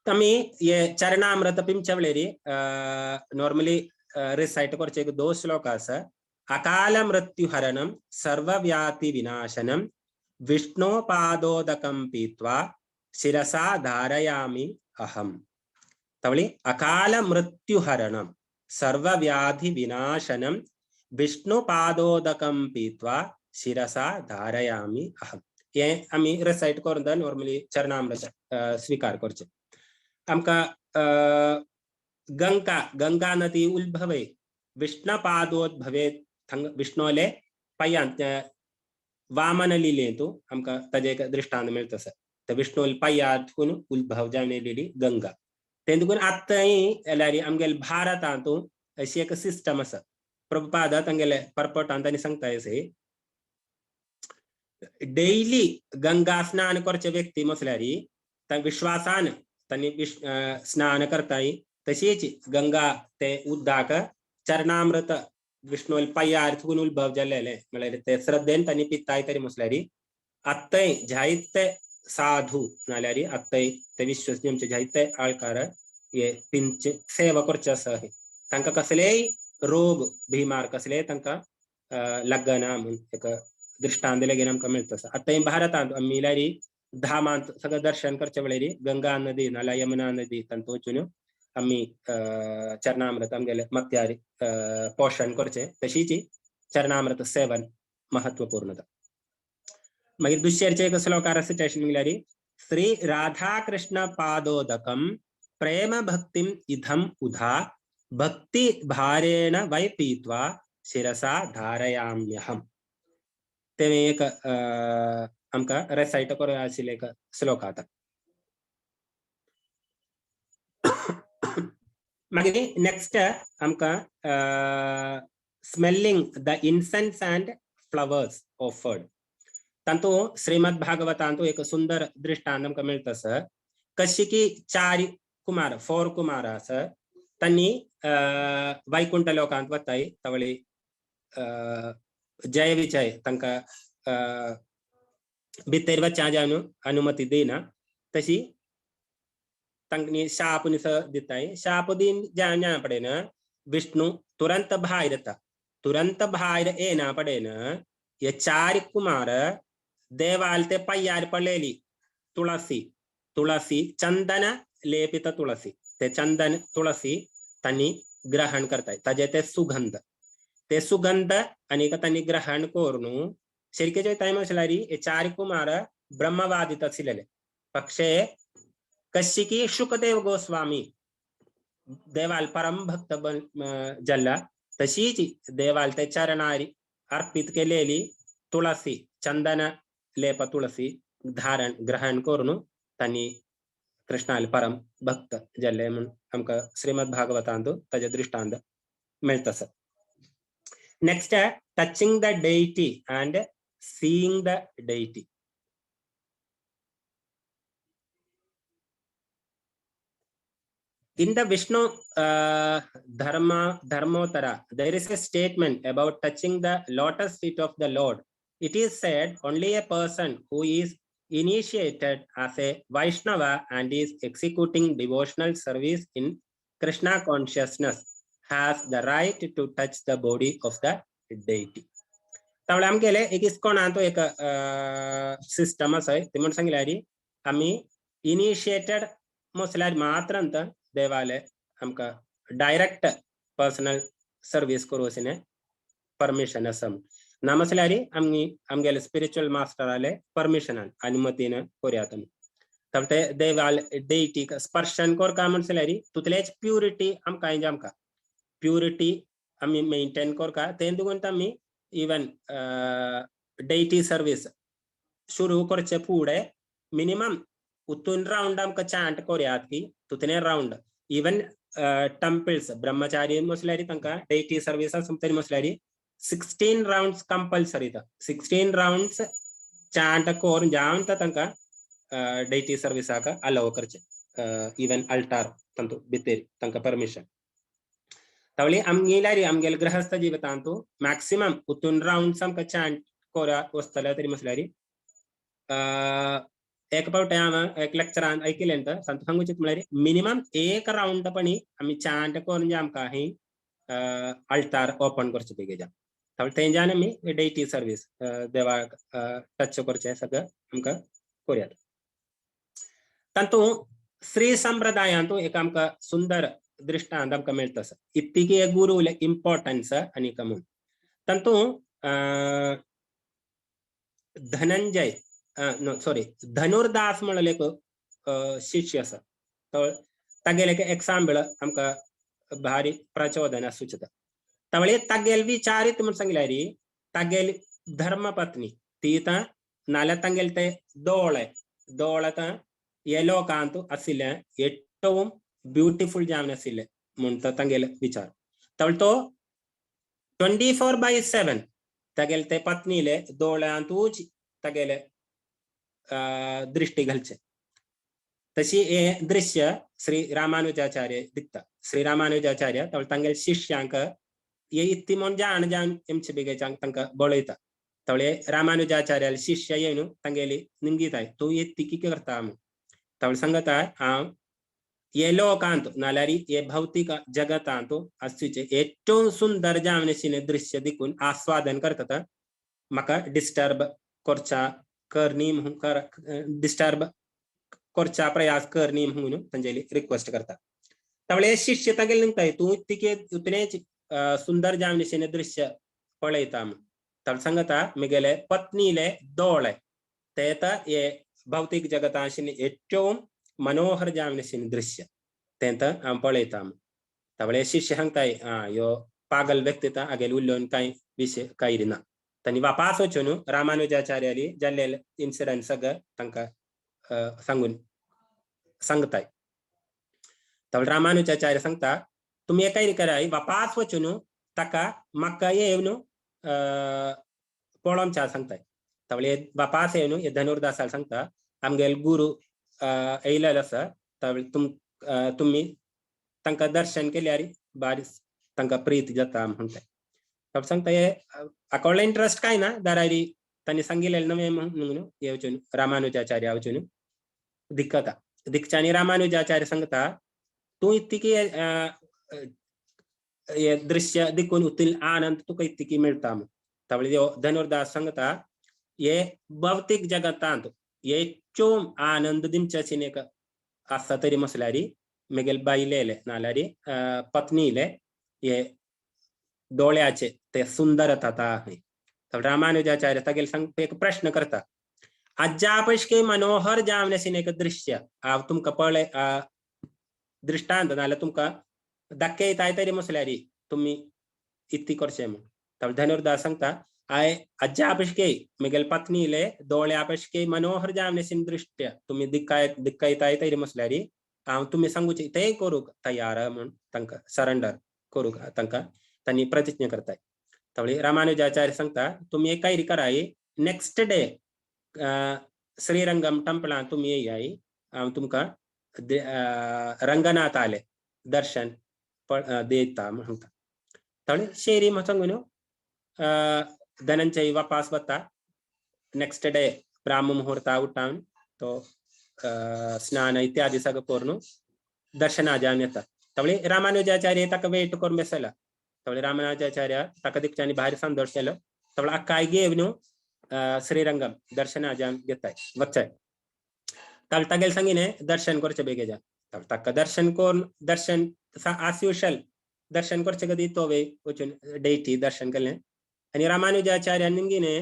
आमी हे चरणामृत पिंच्या वेळेर नॉर्मली रिसायट करचे एक दोन श्लोक आसा. अकाल मृत्युहरणं सर्वव्याधि विनाशनं विष्णोपादोदकं पीत्वा शिरसा धारयामि अहम्. तवळी अकाल मृत्युहरणं सर्वव्याधि विनाशनं विष्णुपादोदकं पीत्वा शिरसा धारयामि अहम्. हे आमी रिसायट करून नॉर्मली चरणामृत स्वीकार करचे. आमकां गंगा गंगा नदी उद्भवे विष्णुपादोद्भवे थंग विष्णोले पांयांत वामन लिलेंतु आमकां ताजें एक दृश्टांत मेळटा आसा. ते विष्णुले पांयांतून उद्भव जावन येयलेली गंगा. तें देखून आतांय जाल्यार आमगेले भारतांतू अशी एक सिस्टम आसा. प्रभुपाद तांगेले परपटान तांणी सांगता अशें डेली गंगा स्नान करचे व्यक्ती म्हटल्यार विश्वासान तांणी स्नान करताय तशीच गंगा ते उदक चरणामृत विष्णुले पांयार थकून उद्भव जाल्लेले म्हळ्यार ते श्रद्धेन तांणी पिताय तरी म्हटल्यार आत्तय जायते साधू नाल्यार आत्तय ते विश्वसनीय आमचे जायते आळकार हे पिंचे सेवा करचे आसा. हे तांकां कसलेय रोग बिमार कसलेय तांकां लागना म्हूण एक दृश्टांत लेगीन आमकां मेळटा आसा. आतां भारतांत आमी जाल्यार धामांत सगळें दर्शन करचे वेळार गंगा नदी नाल्यार यमुना नदी तांतूं वचून आमी चरणामृत आमगेले मत्यार पोशण करचें. तशीच चरणामृत सेवन महत्वपूर्ण. मागीर दुसऱ्याचे एक श्लोकार सिटेशन म्हणल्यार श्री राधाकृष्ण पादोदकं प्रेम भक्तिम इदम उधा भक्ति भारेण वै पीत्वा शिरसा धारयाम्यहम्. ते एक आमकां रेसायट करूं आशिल्लें एक श्लोक आतां. मागीर नेक्स्ट आमकां smelling the incense and flowers offered. तातूंत श्रीमद भागवतांतू एक सुंदर दृश्टांत आमकां मेळटा आसा. कशी की चार कुमार फोर कुमार आसा तांणी वैकुंठ लोकांत वताय तवळी जय विजय तांकां भितर वचच्या जावन अनुमती दिना. तशी तांणी शाप दिताय. शाप दिन जावन पडेन विष्णु तुरंत भायर येता. तुरंत भायर येना पडेन हे चार कुमार देवाल ते पांयार पडलेली तुळसी तुळसी चंदन लेपित तुळसी ते चंदन तुळसी तांणी ग्रहण करताय. ताजे ते सुगंध ते सुगंध आनी तांणी ग्रहण करून शरिके चोयताय म्हणल्यार हे चार कुमार ब्रह्मवादित आशिल्ले. पक्षे कशी शुकदेव गोस्वामी देवाल परम भक्त जाल्ला तशीच देवाल ते चरणारी अर्पित केलेली तुळसी चंदन लेप तुळसी धारण ग्रहण करून तांणी कृष्णाले परम भक्त जाल्ले म्हूण आमकां श्रीमद भागवतांत ताजे दृश्टांत मेळटा आसा. Next touching the deity and seeing the deity. In the Vishnu Dharmottara, there is a statement about touching the lotus feet of the Lord. It is said only a person who is initiated as a Vaishnava and is executing devotional service in Krishna consciousness has the right to touch the body of the deity. त्यामुळे आमगेले एक इस्कॉनांत एक system आसा ते म्हणून सांगल्यार आमी initiated म्हटल्यार मात्र देवाले आमकां डायरेक्ट पर्सनल सर्वीस करूं अशें परमिशन आसा. ना म्हटल्यार आमी आमगेले स्पिरिच्युअल मास्टराले परमिशनान अनुमतीन करुया तुमी. ते देवाल डेटीक स्पर्शन करता म्हणल्यार तितलेच प्युरिटी आमकां आमकां प्युरिटी आमी मेंटेन करता. तें देखून आमी इवन डेटी सर्वीस सुरू करचे फुडें मिनिमम उतून रावंड आमकां चांट करुयात की तितले रावंड इवन टेम्पल्स ब्रह्मचारी म्हटल्यार तांकां डेटी सर्वीस आसा तरी म्हटल्यार 16 रावंड्स कंपल्सरी. 16 रावंड्स चांट करून जावन तांकां डेटी सर्विसाक अलाव करचे इवन अल्टार तांतू भितर तांकां परमिशन. तावळी आमगेल्यारी आमगेले गृहस्थ जिवितांतू मॅक्सिमम उतून रावंड्स आमकां चांट कोरा वचतले तरी म्हटल्यार एक फावटी हांव एक लेक्चरान ऐकिलें तर सांगूचें म्हळ्यार मिनिमम एक रावंड पणी आमी चांट करून जे आमकां ही अल्टार ओपन करचें बेगीन. तेंच्यान आमी डेटी सर्वीस देवाक टच करचें सगळें आमकां करुयात. तातूंत श्री संप्रदायांतू एक आमकां सुंदर दृश्टांत आमकां मेळटा आसा इतकी एक गुरूले इम्पॉर्टन्स आनी म्हूण. तातूंत धनंजय नो सॉरी धनुर्दास म्हणलेलो एक शिष्य आसा, तो तागेले एक एक्साम्पल आमकां भारी प्रचोदन सुचता. तावळी तागेल विचारीत म्हूण सांगल्यार तागेली धर्मपत्नी ती नाल्यार तांगेले ते दोळे दोळे हे लोकांत आशिल्ले ഏറ്റവും ब्युटिफूल जावन आशिल्ले म्हूण तो तांगेले विचार. तावळी तो 24/7 तागेले ते पत्नीले दोळ्यांतूच तागेले दृष्टी घालचे. तशी हे दृश्य श्री रामानुजाचार्य दिता. श्री रामानुजाचार्य तावळी तांगेले शिष्यांक हे इत्ती म्हूण जाण जावन एमचे बेगेच्यांक तांकां बळयता. तावळी रामानुजाचार्याले शिष्य येवन तांगेली निमगिताय तूं इत्ती कितें करता म्हूण. तावळी सांगता हांव हे लोकांत नाल्यार हे भौतिक जगतांत आसचे ഏറ്റവും सुंदर जावन आशिल्लें दृश्य देखून आस्वादन करता, म्हाका डिस्टर्ब करच्या करनी म्हणून डिस्टर्ब करच्या प्रयास करनी म्हणून तांगेली रिक्वेस्ट करता. तावळी शिष्य तागेले निमताय तूं तिके उतनेच सुंदर जावन आशिल्लें दृश्य पळयता म्हूण. तावळी सांगता म्हगेले पत्नीले दोळे ते हे भौतिक जगता आशिल्लें ഏറ്റവും मनोहर जावन आशिल्लें दृश्य तें हांव पळयता म्हूण. तावळी शिष्य सांगताय आं ह्यो पागल व्यक्ती हागेले उलोवन कांय विशय कांय ना. तांणी वापास वचून रामानुजाचार्याली जाल्ले इन्सिडंट सगळें तांकां सांगून सांगताय. तावळी रामानुजाचार्य सांगता तुमी एकाय कराय वापास वचून ताका म्हाका येवन पळोवच्या सांगताय. तावळी वापास येवन हे धनुर्दासाक सांगता आमगेले गुरू येयलेलो आसा, तावळी तुमी तांकां दर्शन केल्यार बारी तांकां प्रीत जाता म्हणटाय. तावळी सांगता हे हाका व्हडलो इंट्रस्ट कांय ना दारारी तांणी सांगिल्लें नवें म्हणून हे वचून रामानुजाचार्य वचून दिक्कता दिकच्यानी रामानुजाचार्य सांगता तूं इतकी हे दृश्य देखून उतील आनंद तुका इतकी मेळटा म्हूण. तावळी धनुर्दास सांगता हे भौतिक जगतांत ഏറ്റവും आनंद दिवचे एक आसा तरी म्हटल्यार म्हगेले बायलेले नाल्यार पत्नीले हे दोळ्याचे ते सुंदरता आहे. रामानुजाचार्य तागेले सांग एक प्रश्न करता आज्या पयशे मनोहर जावन आशिल्लें एक दृश्य हांव तुमकां पळय दृश्टांत नाल्यार तुमकां दाखयताय तरी म्हटल्यार तुमी इतकी करचें म्हूण. तावळी धनुर्दास सांगता I आज्या पशके म्हगेले पत्नीले दोळ्या पशके मनोहर जावन आशिल्लें दृश्य तुमी दिकाय दिक्कयताय तरी म्हटल्यार हांव तुमी सांगूचे तें करूंक तयार म्हूण तांकां सरेंडर करूंक तांकां तांणी प्रतिज्ञा करताय. तावळी रामानुजाचार्य सांगता तुमी एक कांय कराय नेक्स्ट डे श्रीरंगम टेंपलांत तुमी येयाय हांव तुमकां रंगनाथाले दर्शन दिता म्हूण सांगता. तावळी शेरी म्हूण सांगून धनंजय वापास वता. नेक्स्ट डे ब्राह्म मुहूर्ता उठावन तो स्नान इत्यादी सगळें करून दर्शना जावन येता. तावळी रामानुजाचार्य ताका वेट करून बसला. तावळी रामानुजाचार्य ताका दिकच्यानी भायर संतोश केलो. तावळी अक्काय घेवन श्रीरंगम दर्शना जावन घेताय वचाय. तावळी तागेले सांगिने दर्शन करचें बेगीन. तावळी ताका दर्शन करून दर्शन as युजल दर्शन करचे कदी तो वे वचून डेटी दर्शन केलें आनी रामानुजाचार्यान निमगिने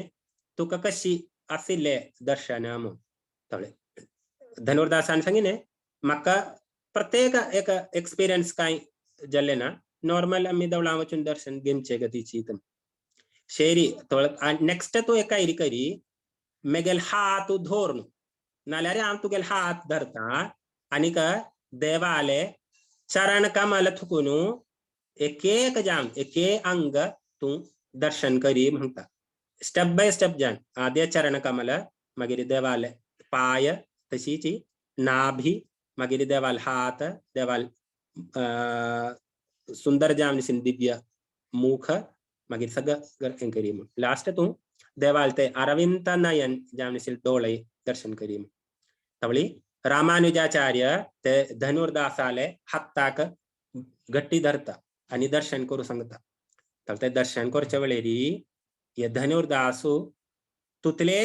तुका कशी आशिल्लें दर्शन म्हूण. तावळी धनुर्दासान सांगिने म्हाका प्रत्येक एक एक्सपिरियन्स कांय जाल्लें ना, नॉर्मल आमी देवळां वचून दर्शन घेवचे गतीची. शेरी नेक्स्ट तूं एकायरी करी मेगेल हात धर नाल्यार हांव तुगेले हात धरता आनीक देवाले चरण कमल थुकून एक एक जावन एक अंग तूं दर्शन करी म्हणटा. स्टेप बाय स्टेप जावन आद्य चरण कमल, मागीर देवाले पाय, तशीच नाभी, मागीर देवाल हात, देवाल सुंदर जावन दिव्य मुख, मागीर सगळं हें करी म्हूण. लास्ट तूं देवाल ते अरविंद नयन जावन दोळे दर्शन करी म्हूण. तवळी रामानुजाचार्य ते धनुर्दासाले हाताक गट्टी धरता आनी दर्शन करूं सांगता. तर ते दर्शन करचे वेळेरी हे धनुर्दासू तुतले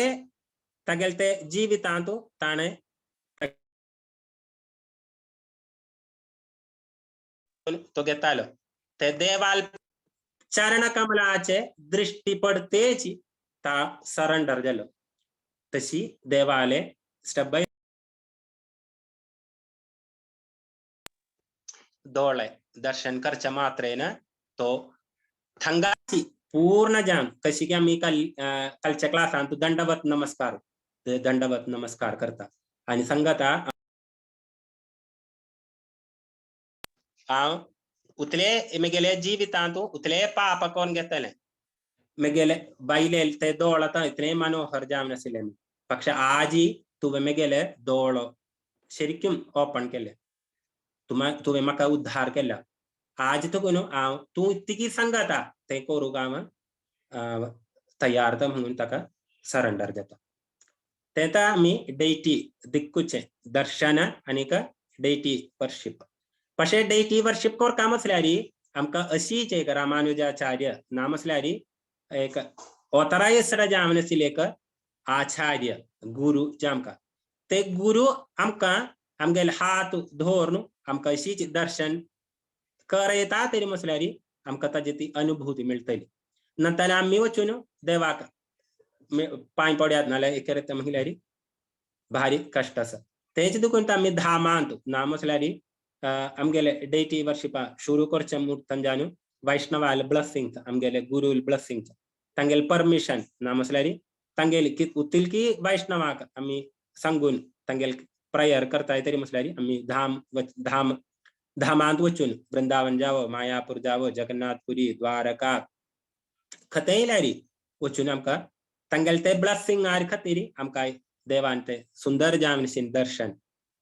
तागेले ते जिवितांत ताणें तो घेतालो ते देवाल चरण कमलाचे दृष्टी पडतेच ता सरेंडर जालो. तशी देवाले स्टेप बाय दोळे दर्शन करच्या मात्रेन तो थंगाची पूर्ण जाम. कशी की आमी काल कालच्या क्लासान दंडवत नमस्कार दंडवत नमस्कार करता आनी सांगता हांव उतले मेगेले जिवितांत उतले पाप कोण घेतले, मेगेले बायले ते दोळ आतां इतले मनोहर जावन आशिल्ले, पक्ष आजी तुवें मेगेले दोळो शरिक्यूम ओपन केले, तुवें म्हाका उद्धार केला, आज तुका न्हू हांव तूं इतकी सांगता तें करूंक हांव तयार म्हणून ताका सरेंडर जाता. तें आमी डेटी दिक्कुचें दर्शन आनीक डेटी वर्शिप. पशे डेटी वर्शिप करता म्हटल्यार आमकां अशीच एक रामानुजाचार्य ना म्हटल्यार एक ऑथरायज्ड जावन आशिल्ले एक आचार्य गुरु जे आमकां ते गुरु आमकां आमगेले हात धरून आमकां अशीच दर्शन करयता तरी म्हटल्यार आमकां ताजी ती अनुभूती मेळटली. नंतर आमी वचून देवाक पांय पडयात नाल्यार एक म्हटल्यार भारी कश्ट आसा. तेच देखून आमी धामांत ना म्हटल्यार आमगेले डेटी वर्शिपा सुरू करचे मुहूर्तान जावन वैष्णवाले ब्लेसिंग, आमगेले गुरुल ब्लेसिंग, तांगेले परमिशन ना म्हटल्यार तांगेली उतिलकी वैष्णवाक आमी सांगून तांगेले प्रयर करताय तरी म्हटल्यार आमी धाम धाम धामांत वचून वृंदावन जावो, मायापूर जावो, जगन्नाथपुरी, द्वारका खंयय लारी वचून आमकां तांगेले ते ब्लेसिंग खातीर आमकां देवान ते सुंदर जावन दर्शन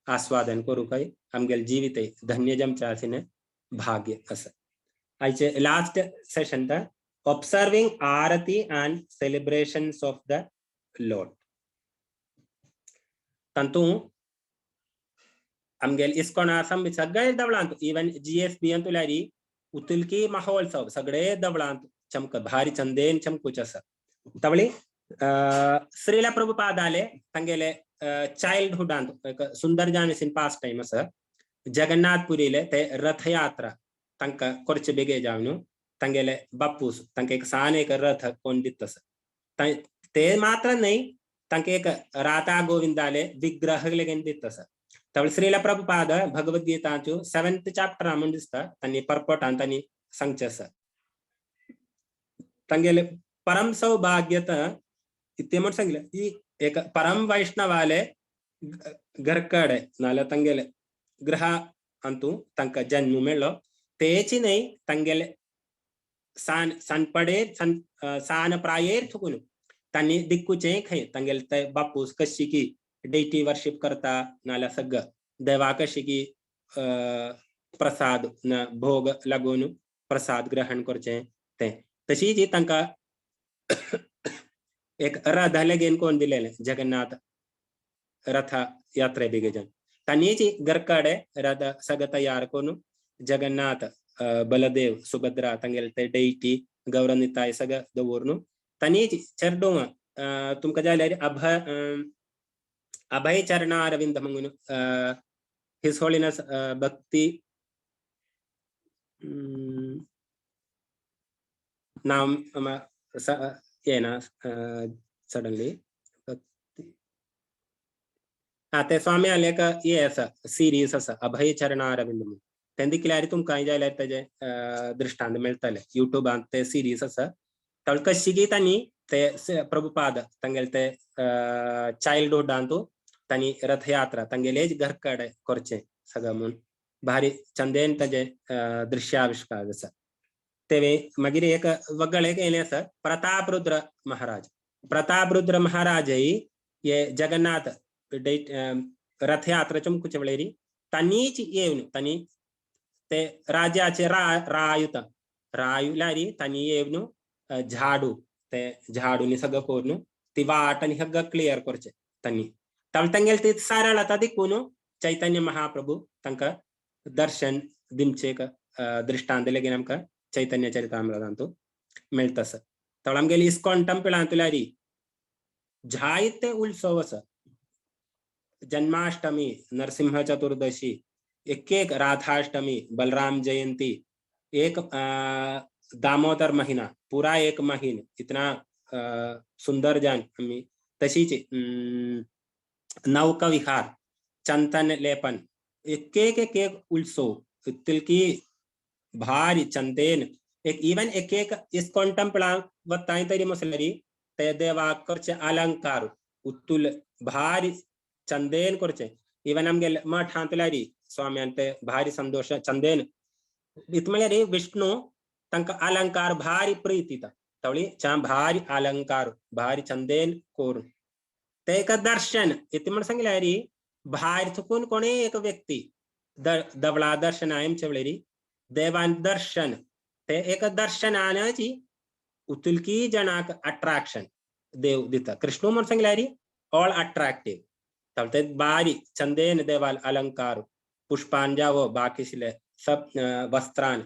आस्वादन करूंक आमगेले जिवीत धन्य जमचें आशिल्लें भाग्य आसा. आयचे लास्ट सेशन त observing aarti and celebrations of the lord. तातूंत आमगेले इस्कॉन आसा सगळे देवळांत इवन GSB तुल्यारी उतुलकी महोत्सव सगळे देवळांत चमक भारी चंदेन चमकूच आसा. तवळी श्रीला प्रभुपादाले तांगेले चाइल्डहुडांत एक सुंदर जावन पास टायम आसा. जगन्नाथपुरीले ते रथयात्रा तांकां करचे बेगे जावन तांगेले बापूस तांकां एक सान एक रथ कोण दिता आसा. ते मात्र न्हय तांकां एक राधा गोविंदाले विग्रह लेगीत दिता आसा. तवळ श्रीला प्रभुपाद भगवद्गीताच्यो 7th chapter म्हूण दिसता तांणी परपटान तांणी सांगचें आसा. तांगेले परम सौभाग्यता इतलें म्हूण सांगलें की एक परम वैष्णवाले घरकडे नाल्यार तांगेले ग्रह अंतू तांकां जन्म मेळ्ळो. तेच न्हय तांगेले सान सानपडेर सान सान प्रायेर थुकून तांणी दिक्कुचें खंय तांगेले ते बापूस कशी की डेटी वर्शिप करता नाल्यार सगळं देवा कशी की प्रसाद न भोग लागून प्रसाद ग्रहण करचें तें. तशीच तांकां एक रथ लेगीन कोण दिलेलें जगन्नाथ रथ यात्रे बेगीन तांणीच घरकडे रथ सगळं तयार करून जगन्नाथ बलदेव सुभद्रा तांगेले ते डेटी गौरनिताय सगळं दवरून तांणीच चेडूं तुमकां जाल्यार अभय अभय चरणारविंद म्हणून his holiness भक्ती नाम येना सडनली हा ते स्वामी आले एक हे आसा सिरीज आसा अभय चरणारविंद म्हणून. तें दिकल्यार तुमकां जाल्यार तेजे दृश्टांत मेळटले युट्यूबान ते सिरीज आसा. तर कशी की तांणी ते प्रभुपाद तांगेले ते चाइल्डहुडांत तांणी रथयात्रा तांगेलेच घरकडे करचें सगळं म्हूण भारी चंदेन ताजे दृश्याविष्कार आसा. ते मागीर एक वगळ एक येयलें आसा प्रतापरुद्र महाराज. प्रतापरुद्र महाराजय हे जगन्नाथ रथयात्रा चमकुचे वेळेरी तांणीच येवन तांणी ते राजाचे रायुत रायुलारी तांणी येवन झाडू ते झाडूनी सगळं करून ती वाट आनी सगळं क्लियर करचे तांणी. तांगेले ती सरळता देखून चैतन्य महाप्रभू तांकां दर्शन दिवचे दृष्टांत लेगीन आमकां चैतन्य चरितामृतांतु मेळटा आसा. तवळ आमगेली इस्कॉन टेम्पलांतुल्यारी जायते उत्सव आसा, जन्माष्टमी, नरसिंह चतुर्दशी, एक एक राधाष्टमी, बलराम जयंती, एक दामोदर महीना पूरा एक महीन इतना सुंदर जान आमी. तशीच नौका विहार, चंदन लेपन, एक एक एक एक उत्सव इतकी भारी चंदेन एक इवन एक एक इस्कॉन टेम्पला वताय तरी मसलरी ते देवाक करचे अलंकार उत्तुल भारी चंदेन करचे. इवन आमगेले मठांतल्यारी स्वाम्यान ते भारी संतोष चंदेन इत म्हळ्यार विष्णु तांकां अलंकार भारी प्रीती तवळी चा भारी अलंकार भारी चंदेन करून ते एक दर्शन इति म्हण सांगल्यारी भायर चुकून कोणी एक व्यक्ती दवळा दर्शन आमचे वेळेरी देवान दर्शन ते एक दर्शनाची उतुलकी जणाक अट्रॅक्शन देव दिता. कृष्ण म्हण सांगल्यारी ऑल अट्रॅक्टिव्ह तवळ ते बारी चंदेन देवाल अलंकार पुष्पान जावो बाकीशिले सब वस्त्रान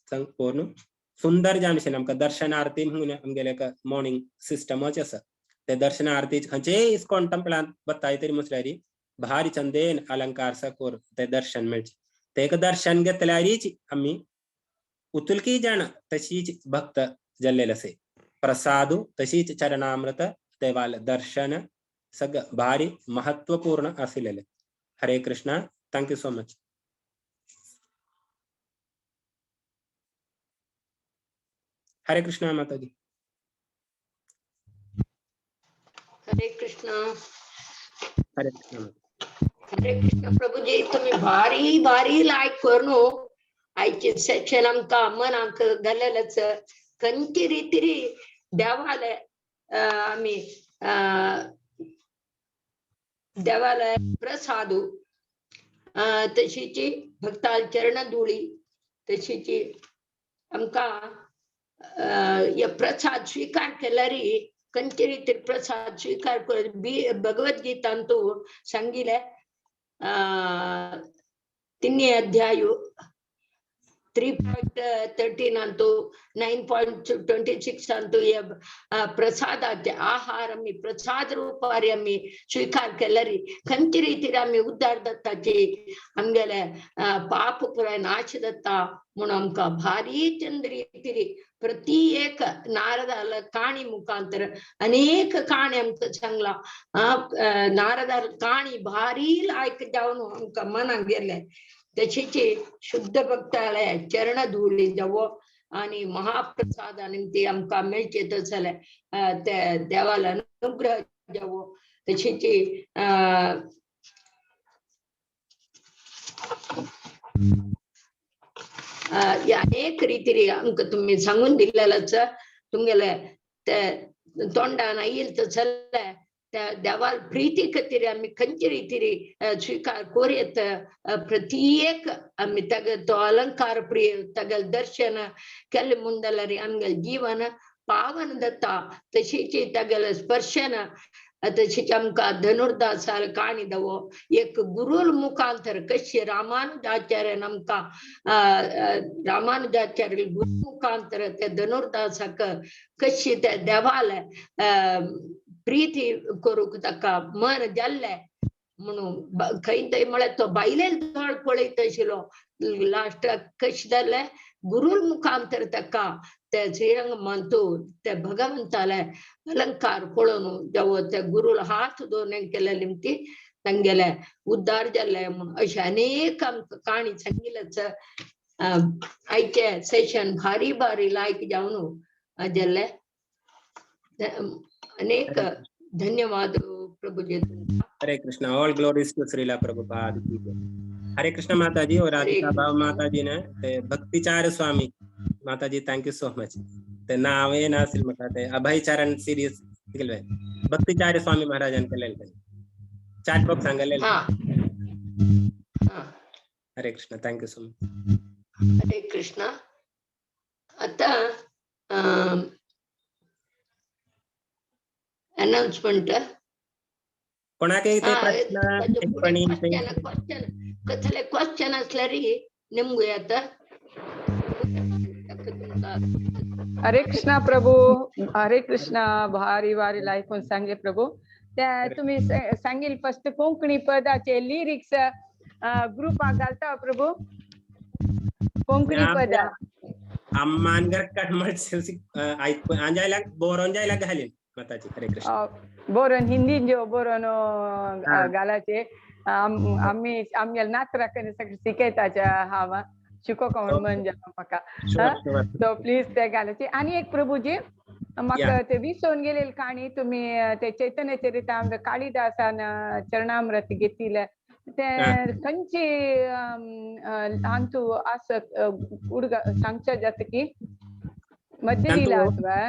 करून सुंदर जावन आमकां दर्शन आरती म्हणून आमगेले एक मॉर्निंग सिस्टमच आसा. ते दर्शन आरती खंयचेय इस्कॉन टेम्पलांत वताय तरी म्हटल्यारी भारी चंदेन अलंकार सा करून ते दर्शन मेळचे. ते एक दर्शन घेतल्यारीच आमी उतुलकी जाण तशीच भक्त जाल्लेले आसे. प्रसादू तशीच चरणामृत देवाल दर्शन सगळं भारी महत्वपूर्ण आशिल्लेले. Hare Krishna. Thank you so much. Hare Krishna Mataji. Hare Krishna. Hare Krishna. Hare Krishna Prabhuji, तुम्ही भारी भारी लायक करून आयचे सेशन आमकां मनाक गेल्लेच खंयची रितीरी देवाले आमी देवालय प्रसादू तशीची भक्ताल चरण धुळी तशीची आमकां प्रसाद स्वीकार केल्यारी खंयचे रितीर प्रसाद स्वीकार कर भगवद्गीतांतु सांगिले 3 अध्याय 3.13 अंतु 9.26 अंतु प्रसादाचे आहार आमी प्रसाद रूपारी आमी स्वीकार केल्यारी खंयचे रितीर आमी उद्धार दत्ताची आमगेले पाप पुराय नाश दत्ता म्हणून आमकां भारी चंद रितीरी प्रति एक नारदाल काणी मुखांतर अनेक काणी आमकां सांगला. नारदाल काणी भारी लायक जावन आमकां मनाक गेले. तशीची शुद्ध भक्ताले चरण धुळी जावो आणि महाप्रसाद ती आमकां मेळचे तसले ते देवाला अनुग्रह जावो. तशीची अनेक रितीरी आमकां तुम्ही सांगून दिलेलंच तुमगेले ते तोंडान येईल तसले त्या देवाल प्रीती खातीर आमी खंयचे रितीरी स्वीकार करूं प्रत्येक आमी तागे तो अलंकार प्रिय तागेले दर्शन केले मुंदल्यार आमगेले जीवन पावन दत्ता. तशीच तागेले स्पर्शन तशीच आमकां धनुर्दासाल काणी दवो एक गुरुल मुखांतर कशी रामानुजाचार्य आमकां रामानुजाचार्य गुरु मुखांतर ते धनुर्दासाक कशी ते देवाले प्रीती करूंक ताका मन जाल्लें म्हणून खंय थंय म्हळ्यार तो बायलेन दोळ पळयत आशिल्लो लास्टाक कशें जालें गुरुल मुखांतर ताका ते श्रीरंग मंतू ते भगवंताले अलंकार पळोवन जावो ते गुरुल हात दोन केले निमती तांगेले उद्धार जाले म्हणून अशें अनेक आमकां काणी सांगिल्लेच. आयचे सेशन भारी भारी लायक जावन जाल्ले. अनेक धन्यवाद Prabhuji. Hare Krishna. All glories to Srila Prabhupada की जय. हरे कृष्ण माता जी और राधिका भाव माता जी ने ते Bhaktichar Swami Mata ji thank you so much. ते नाव ना म्हाका ते अभय चरण सिरीज भक्तिचार्य स्वामी महाराजान केलेले चॅट बॉक्स सांगले. Hare Krishna. Thank you so much. Hare Krishna. आता अनाउन्समेंट. कोणाकय ते प्रश्न टिप्पणी? क्वेश्चन कसले क्वेश्चन असल्यार निमगुया आता. हरे कृष्णा प्रभू. हरे कृष्णा. भारी भारी लायकून सांगले प्रभू. त्या तुम्ही सांगील फर्स्ट कोंकणी पदाचे लिरिक्स ग्रुपाक घालता प्रभू? कोंकणी पदा अम्मानगर आंजायला बोरोन जायला घालीन माताजी. हरे कृष्ण. बोरोन हिंदी जो बोरोन घालाचे. आम्ही आमगे नात्राक सगळें शिकयताचे हांव शिकोवंक म्हण मन जाला म्हाका. सो प्लीज ते घालाचे. आनी एक प्रभूजी म्हाका ते विसोवन गेलेली काणी तुमी ते चैतन्य चरितामृत कालिदासान चरणामृत घेतिल्ले ते खंयची हांतू आसत उडगा सांगच्या जाता की मध्यलीला आसवा?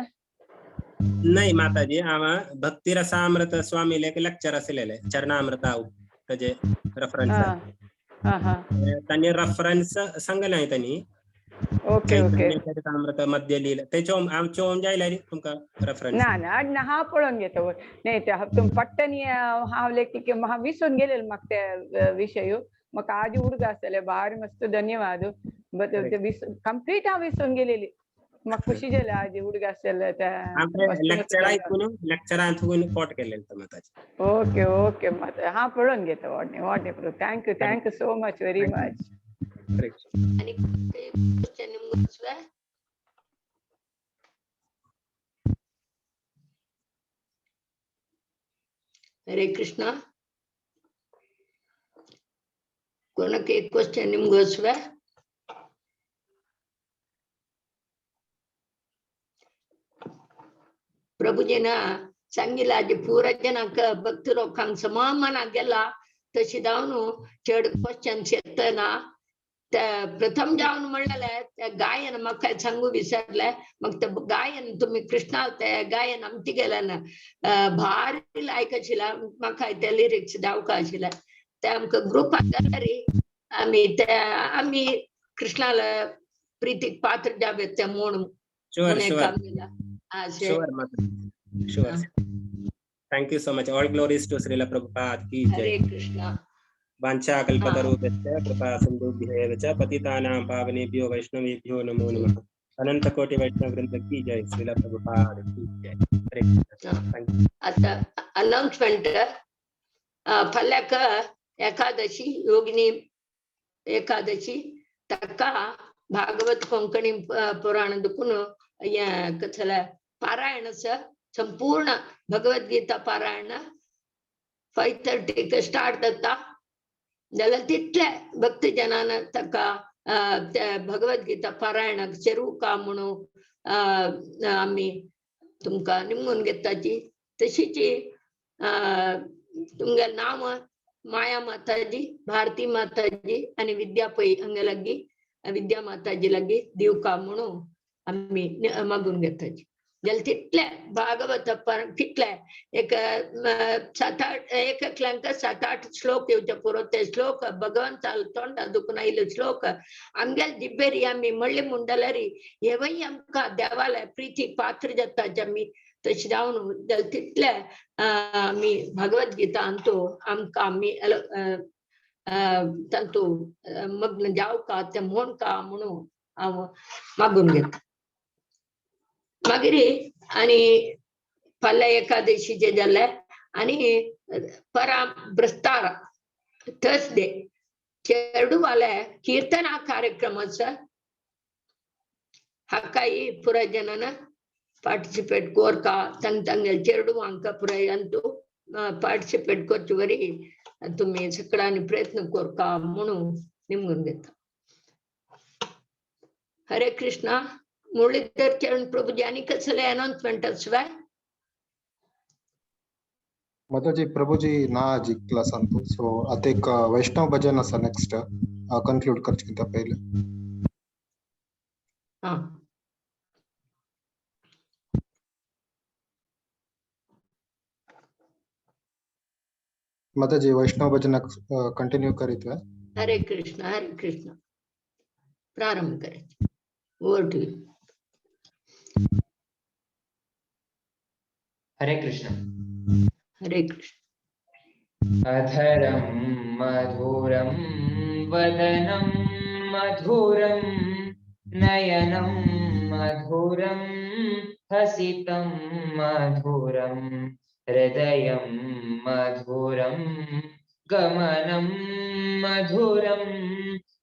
नाही माताजी, हांव भक्ती रसामृत स्वामी एक लेक्चर आसलेले चरणामृता ताजे रेफरन्स तांणी रेफरन्स सांगले तांणी. Okay okay. चरितामृत मध्य लीला तेचो आमचो जायल्यार तुमकां रेफरन्स. ना ना ना हांव पळोवन घेता. नाही ते तुम पट्टनी हांव लेखी हांव विसरून गेलेले म्हाका ते विशय. म्हाका आजी उडगा आसतले. भारी मस्त धन्यवाद. कंप्लीट हांव विसरून गेलेली. म्हाका खुशी जाली आजी उडगा आसतले. लेक्चरांतून कोट केलेले माताजी. ओके ओके माता हांव पळोवन घेता. वाडणे वाडणे Prabhu. Thank you thank you so much very much. आणि क्वेश्चन हरे कृष्णा. कोणाक एक क्वेश्चन निमगोसवे? प्रभुजीन सांगितलं आजी पुरा जनांक भक्त लोकांक समानाक गेला तशी जावन चड क्वेश्चन्स येतना प्रथम जावन म्हणलेले ते गायन म्हाका सांगू विसरले. मग ते गायन तुम्ही कृष्णा ते गायन आमचे गेले ना भारी लायक आशिल्लें. म्हाका ते लिरिक्स जावका आशिल्ले ते आमकां ग्रुपाक जाल्यार आमी ते आमी कृष्णाला प्रीतीक पात्र जावे ते म्हूण. Sure. Thank you so much. All glories to Srila Prabhupada ki jai. Hare Krishna. वांछा कल्पतरुभ्यश्च कृपा सिन्धुभ्य एव च पतितानां पावनेभ्यो वैष्णवेभ्यो नमो नमः. अनंत कोटि वैष्णव वृंद की जय. श्रीला प्रभुपाद की जय. हरे कृष्ण. Thank you. आता अनाउन्समेंट. फाल्याक एकादशी योगिनी एकादशी ताका भागवत कोंकणी पुराण दुखून कसले पारायण संपूर्ण भगवद्गीता पारायण 5:30 स्टार्ट जाता. जाल्यार तितले भक्तजनान ताका भगवद्गीता पारायणाक सेरूका म्हणून आमी तुमकां निमगून घेताची. तशीच तुमगे नांव माया माताजी, भारती माताजी आनी विद्या पै हांगे लागीं विद्या माताजी लागीं दिवका म्हणून आमी मागून घेताची. जाल्यार तितले भागवत कितले एक 7-8 एक एकल्यांक 7-8 श्लोक येवचे पुरो. ते श्लोक भगवंताल तोंडा दुखून आयिल्ले श्लोक आमगेले जिब्बेरी आमी म्हणले म्हूण जाल्यार हेवय आमकां देवाले प्रिती पात्र जाता आमी. तशें जावन जाल्यार तितले आमी भगवद्गीता अंतू आमकां आमी तातूं मग्न जावका ते म्हणका म्हणून हांव मागून घेता. मागीर आनी फाल्यां एकादशीचें जालें आनी परा ब्रस्तार थर्सडे चेरडुवाले कीर्तना कार्यक्रम आसा. हाकाय पुराय जनान पार्टिसिपेट कोरका तांग तांगेले चेरडुवांक पुराय अंतू पार्टिसिपेट करचे वरी तुमी सगळ्यांनी प्रयत्न कोरका म्हणून निमगून घेता. हरे कृष्णा. मुरलीधर चरण प्रभुजी आनी कसले अनाउन्समेंट आसवे? माताजी प्रभुजी ना आजी क्लासांतू सो आता एक वैष्णव भजन आसा नेक्स्ट कंक्लूड करचे पहिले. हा माताजी वैष्णव भजन कंटिन्यू करीत. हरे कृष्ण हरे कृष्ण. प्रारंभ करें. Over to you. Hare Krishna. Hare Krishna. अधरं मधुरं वदनं मधुरं नयनं मधुरं हसितं मधुरं हृदयं मधुरं गमनं मधुरं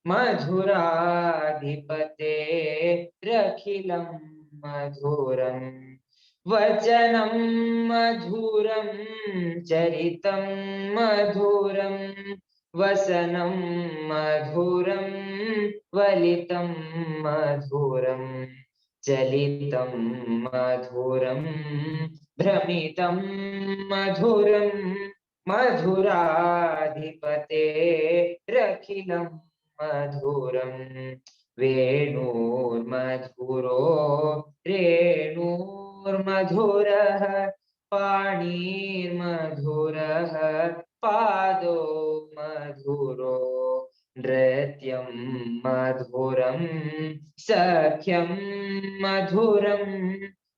मधुराधिपतेरखिलं मधुरं वचनं मधुरं चरितं मधुरं वसनं मधुरं वलितं मधुरं चलितं मधुरं भ्रमितं मधुरं मधुराधिपतेरखिलं मधुरं वेणुर्मधुरो रेणुर्मधुरः पाणिर्मधुरः पादो मधुरो नृत्यं मधुरं सख्यं मधुरं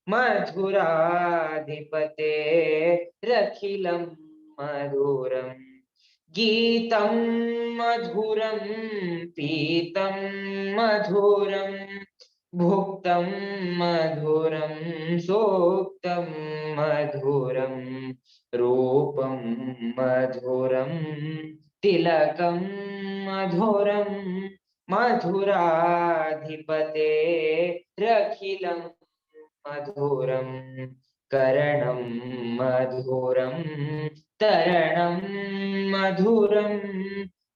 मधुराधिपतेरखिलं मधुरं गीतं मधुरं पीतं मधुरं भुक्तं मधुरं सोक्तं मधुरं रूपं मधुरं तिलकं मधुरं मधुराधिपतेरखिलं मधुरं करणं मधुरं तरणं मधुरं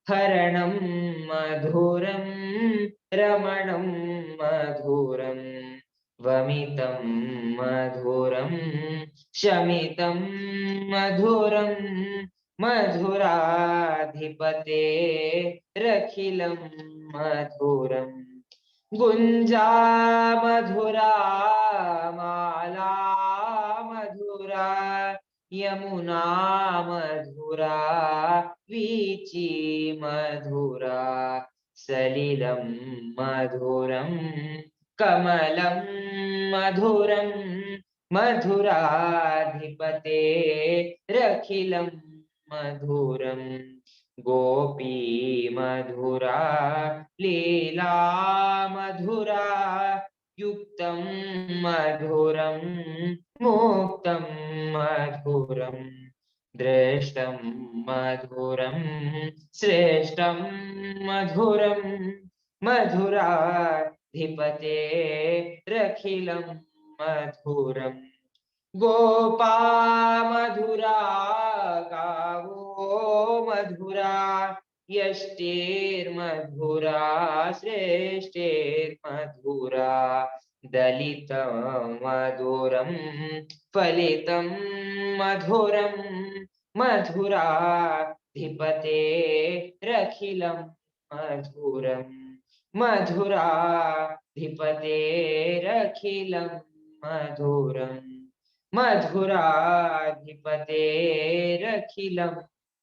हरणं मधुरं रमणं मधुरं वमितं मधुरं शमितं मधुरं मधुराधिपतेरखिलं मधुरं गुञ्जा मधुरा माला मधुरा यमुना मधुरा वीची मधुरा सलिलं मधुरं कमलं मधुरं मधुराधिपतेरखिलं मधुरं गोपी मधुरा लीला मधुरा युक्तं मधुरं मुक्तं मधुरं दृष्टं मधुरं श्रेष्ठं मधुरं मधुराधिपतेरखिलं मधुरं गोपा मधुरा गावो मधुरा यष्टिर्मधुरा श्रेष्ठेर्मधुरा दलितं मधुरं फलितं मधुरं मधुराधिपतेरखिलं मधुरं मधुराधिपतेरखिलं मधुरं मधुराधिपतेरखिलं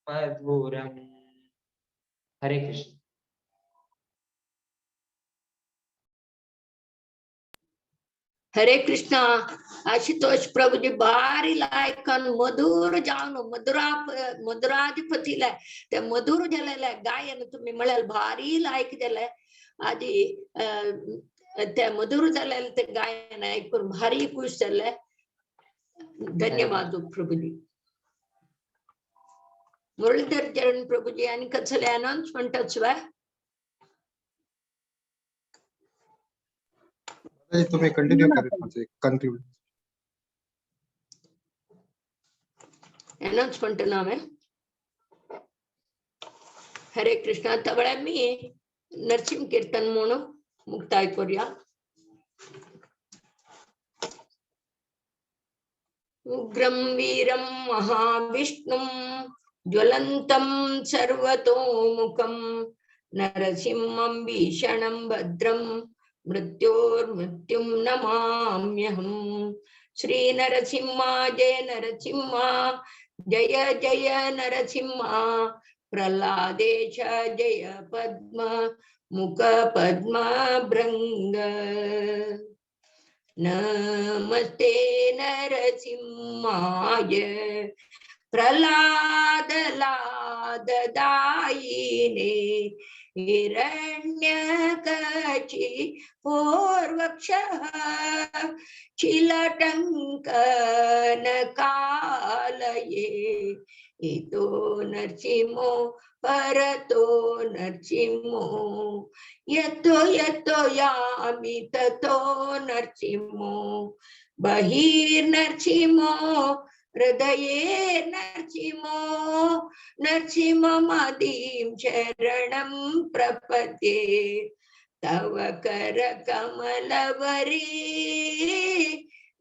मधुरं. हरे कृष्ण. हरे कृष्ण. आशुतोष प्रभुजी भारी लायकन मधुर जावन मधुरा मधुराधिपतीला ते मधुर जालेले गायन तुम्ही म्हळ्यार भारी लायक जाले. आदी ते मधुर जालेले ते गायन ऐकून भारी खुश जाले. धन्यवाद प्रभुजी. मुरलीधर चरण प्रभुजी आणि कसले अनाउन्समेंट आसवा. तुम्ही कंटिन्यू करा, कंक्लूड अनाउन्समेंट नाव आहे. हरे कृष्ण. तवळे मी नरसिंह कीर्तन म्हणून मुक्ताय करूया. उग्रं वीरं महाविष्णुं ज्वलन्तं सर्वतोमुखं नरसिंहं भीषणं भद्रं मृत्योर्मृत्युं नमाम्यहम्. श्री नरसिंहा जय नरसिंहा जय जय नरसिंहा. प्रल्हादेश जय पद्म मुख पद्म भृंग। नमस्ते नरसिंहाय प्रल्हाद लाद दायिने हिरण्यकशि पूर्वक्षः चिलटङ्कन कालये इतो नरसिंहो परतो नरसिंहो यतो यतो यामि ततो नरसिंहो बहिर्नरसिंहो हृदये नरसिंहो नरसिंह मदीं शरणं प्रपद्ये तव कर कमलवरी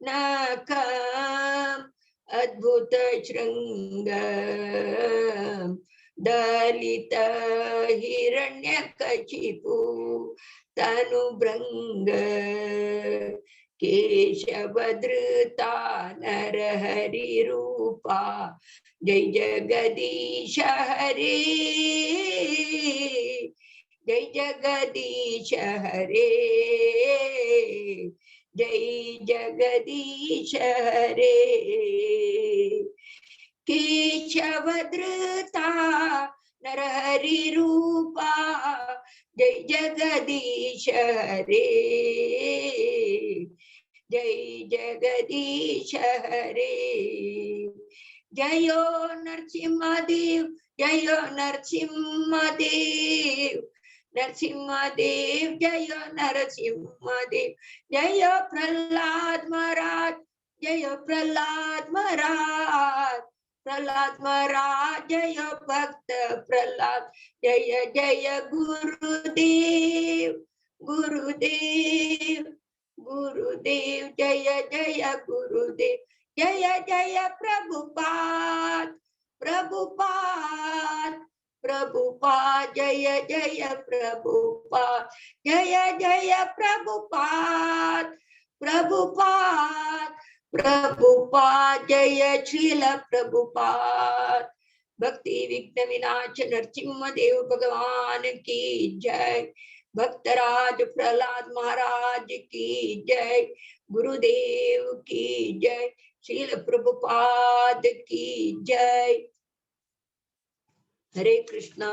नखम् अद्भुत शृंग दलित हिरण्यकशिपु तनुभृंग केशवधृता नरहरि रूपा जय जगदीश हरे जय जगदीश हरे जय जगदीश हरे। केशवधृता नरहरि रूपा जय जगदीश हरे जय जगदीश हरे। जयो नरसिंहदेव जयो नरसिंहदेव नरसिंहदेव जयो नरसिंहदेव जय प्रहलाद महाराज जय प्रहलाद महाराज प्रहलाद महाराज जय भक्त प्रहलाद जय जय गुरुदेव गुरुदेव गुरुदेव जय जय गुरुदेव जय जय प्रभुपाद प्रभुपाद प्रभुपाद जय जय प्रभुपाद जय जय प्रभुपाद प्रभुपाद प्रभुपाद जय श्रील प्रभुपाद। भक्ति विघ्न विनाश नरसिंह देव भगवान की जय, भक्तराज प्रहलाद महाराज की जय, गुरुदेव की जय, श्रील प्रभुपाद की जय। हरे कृष्णा।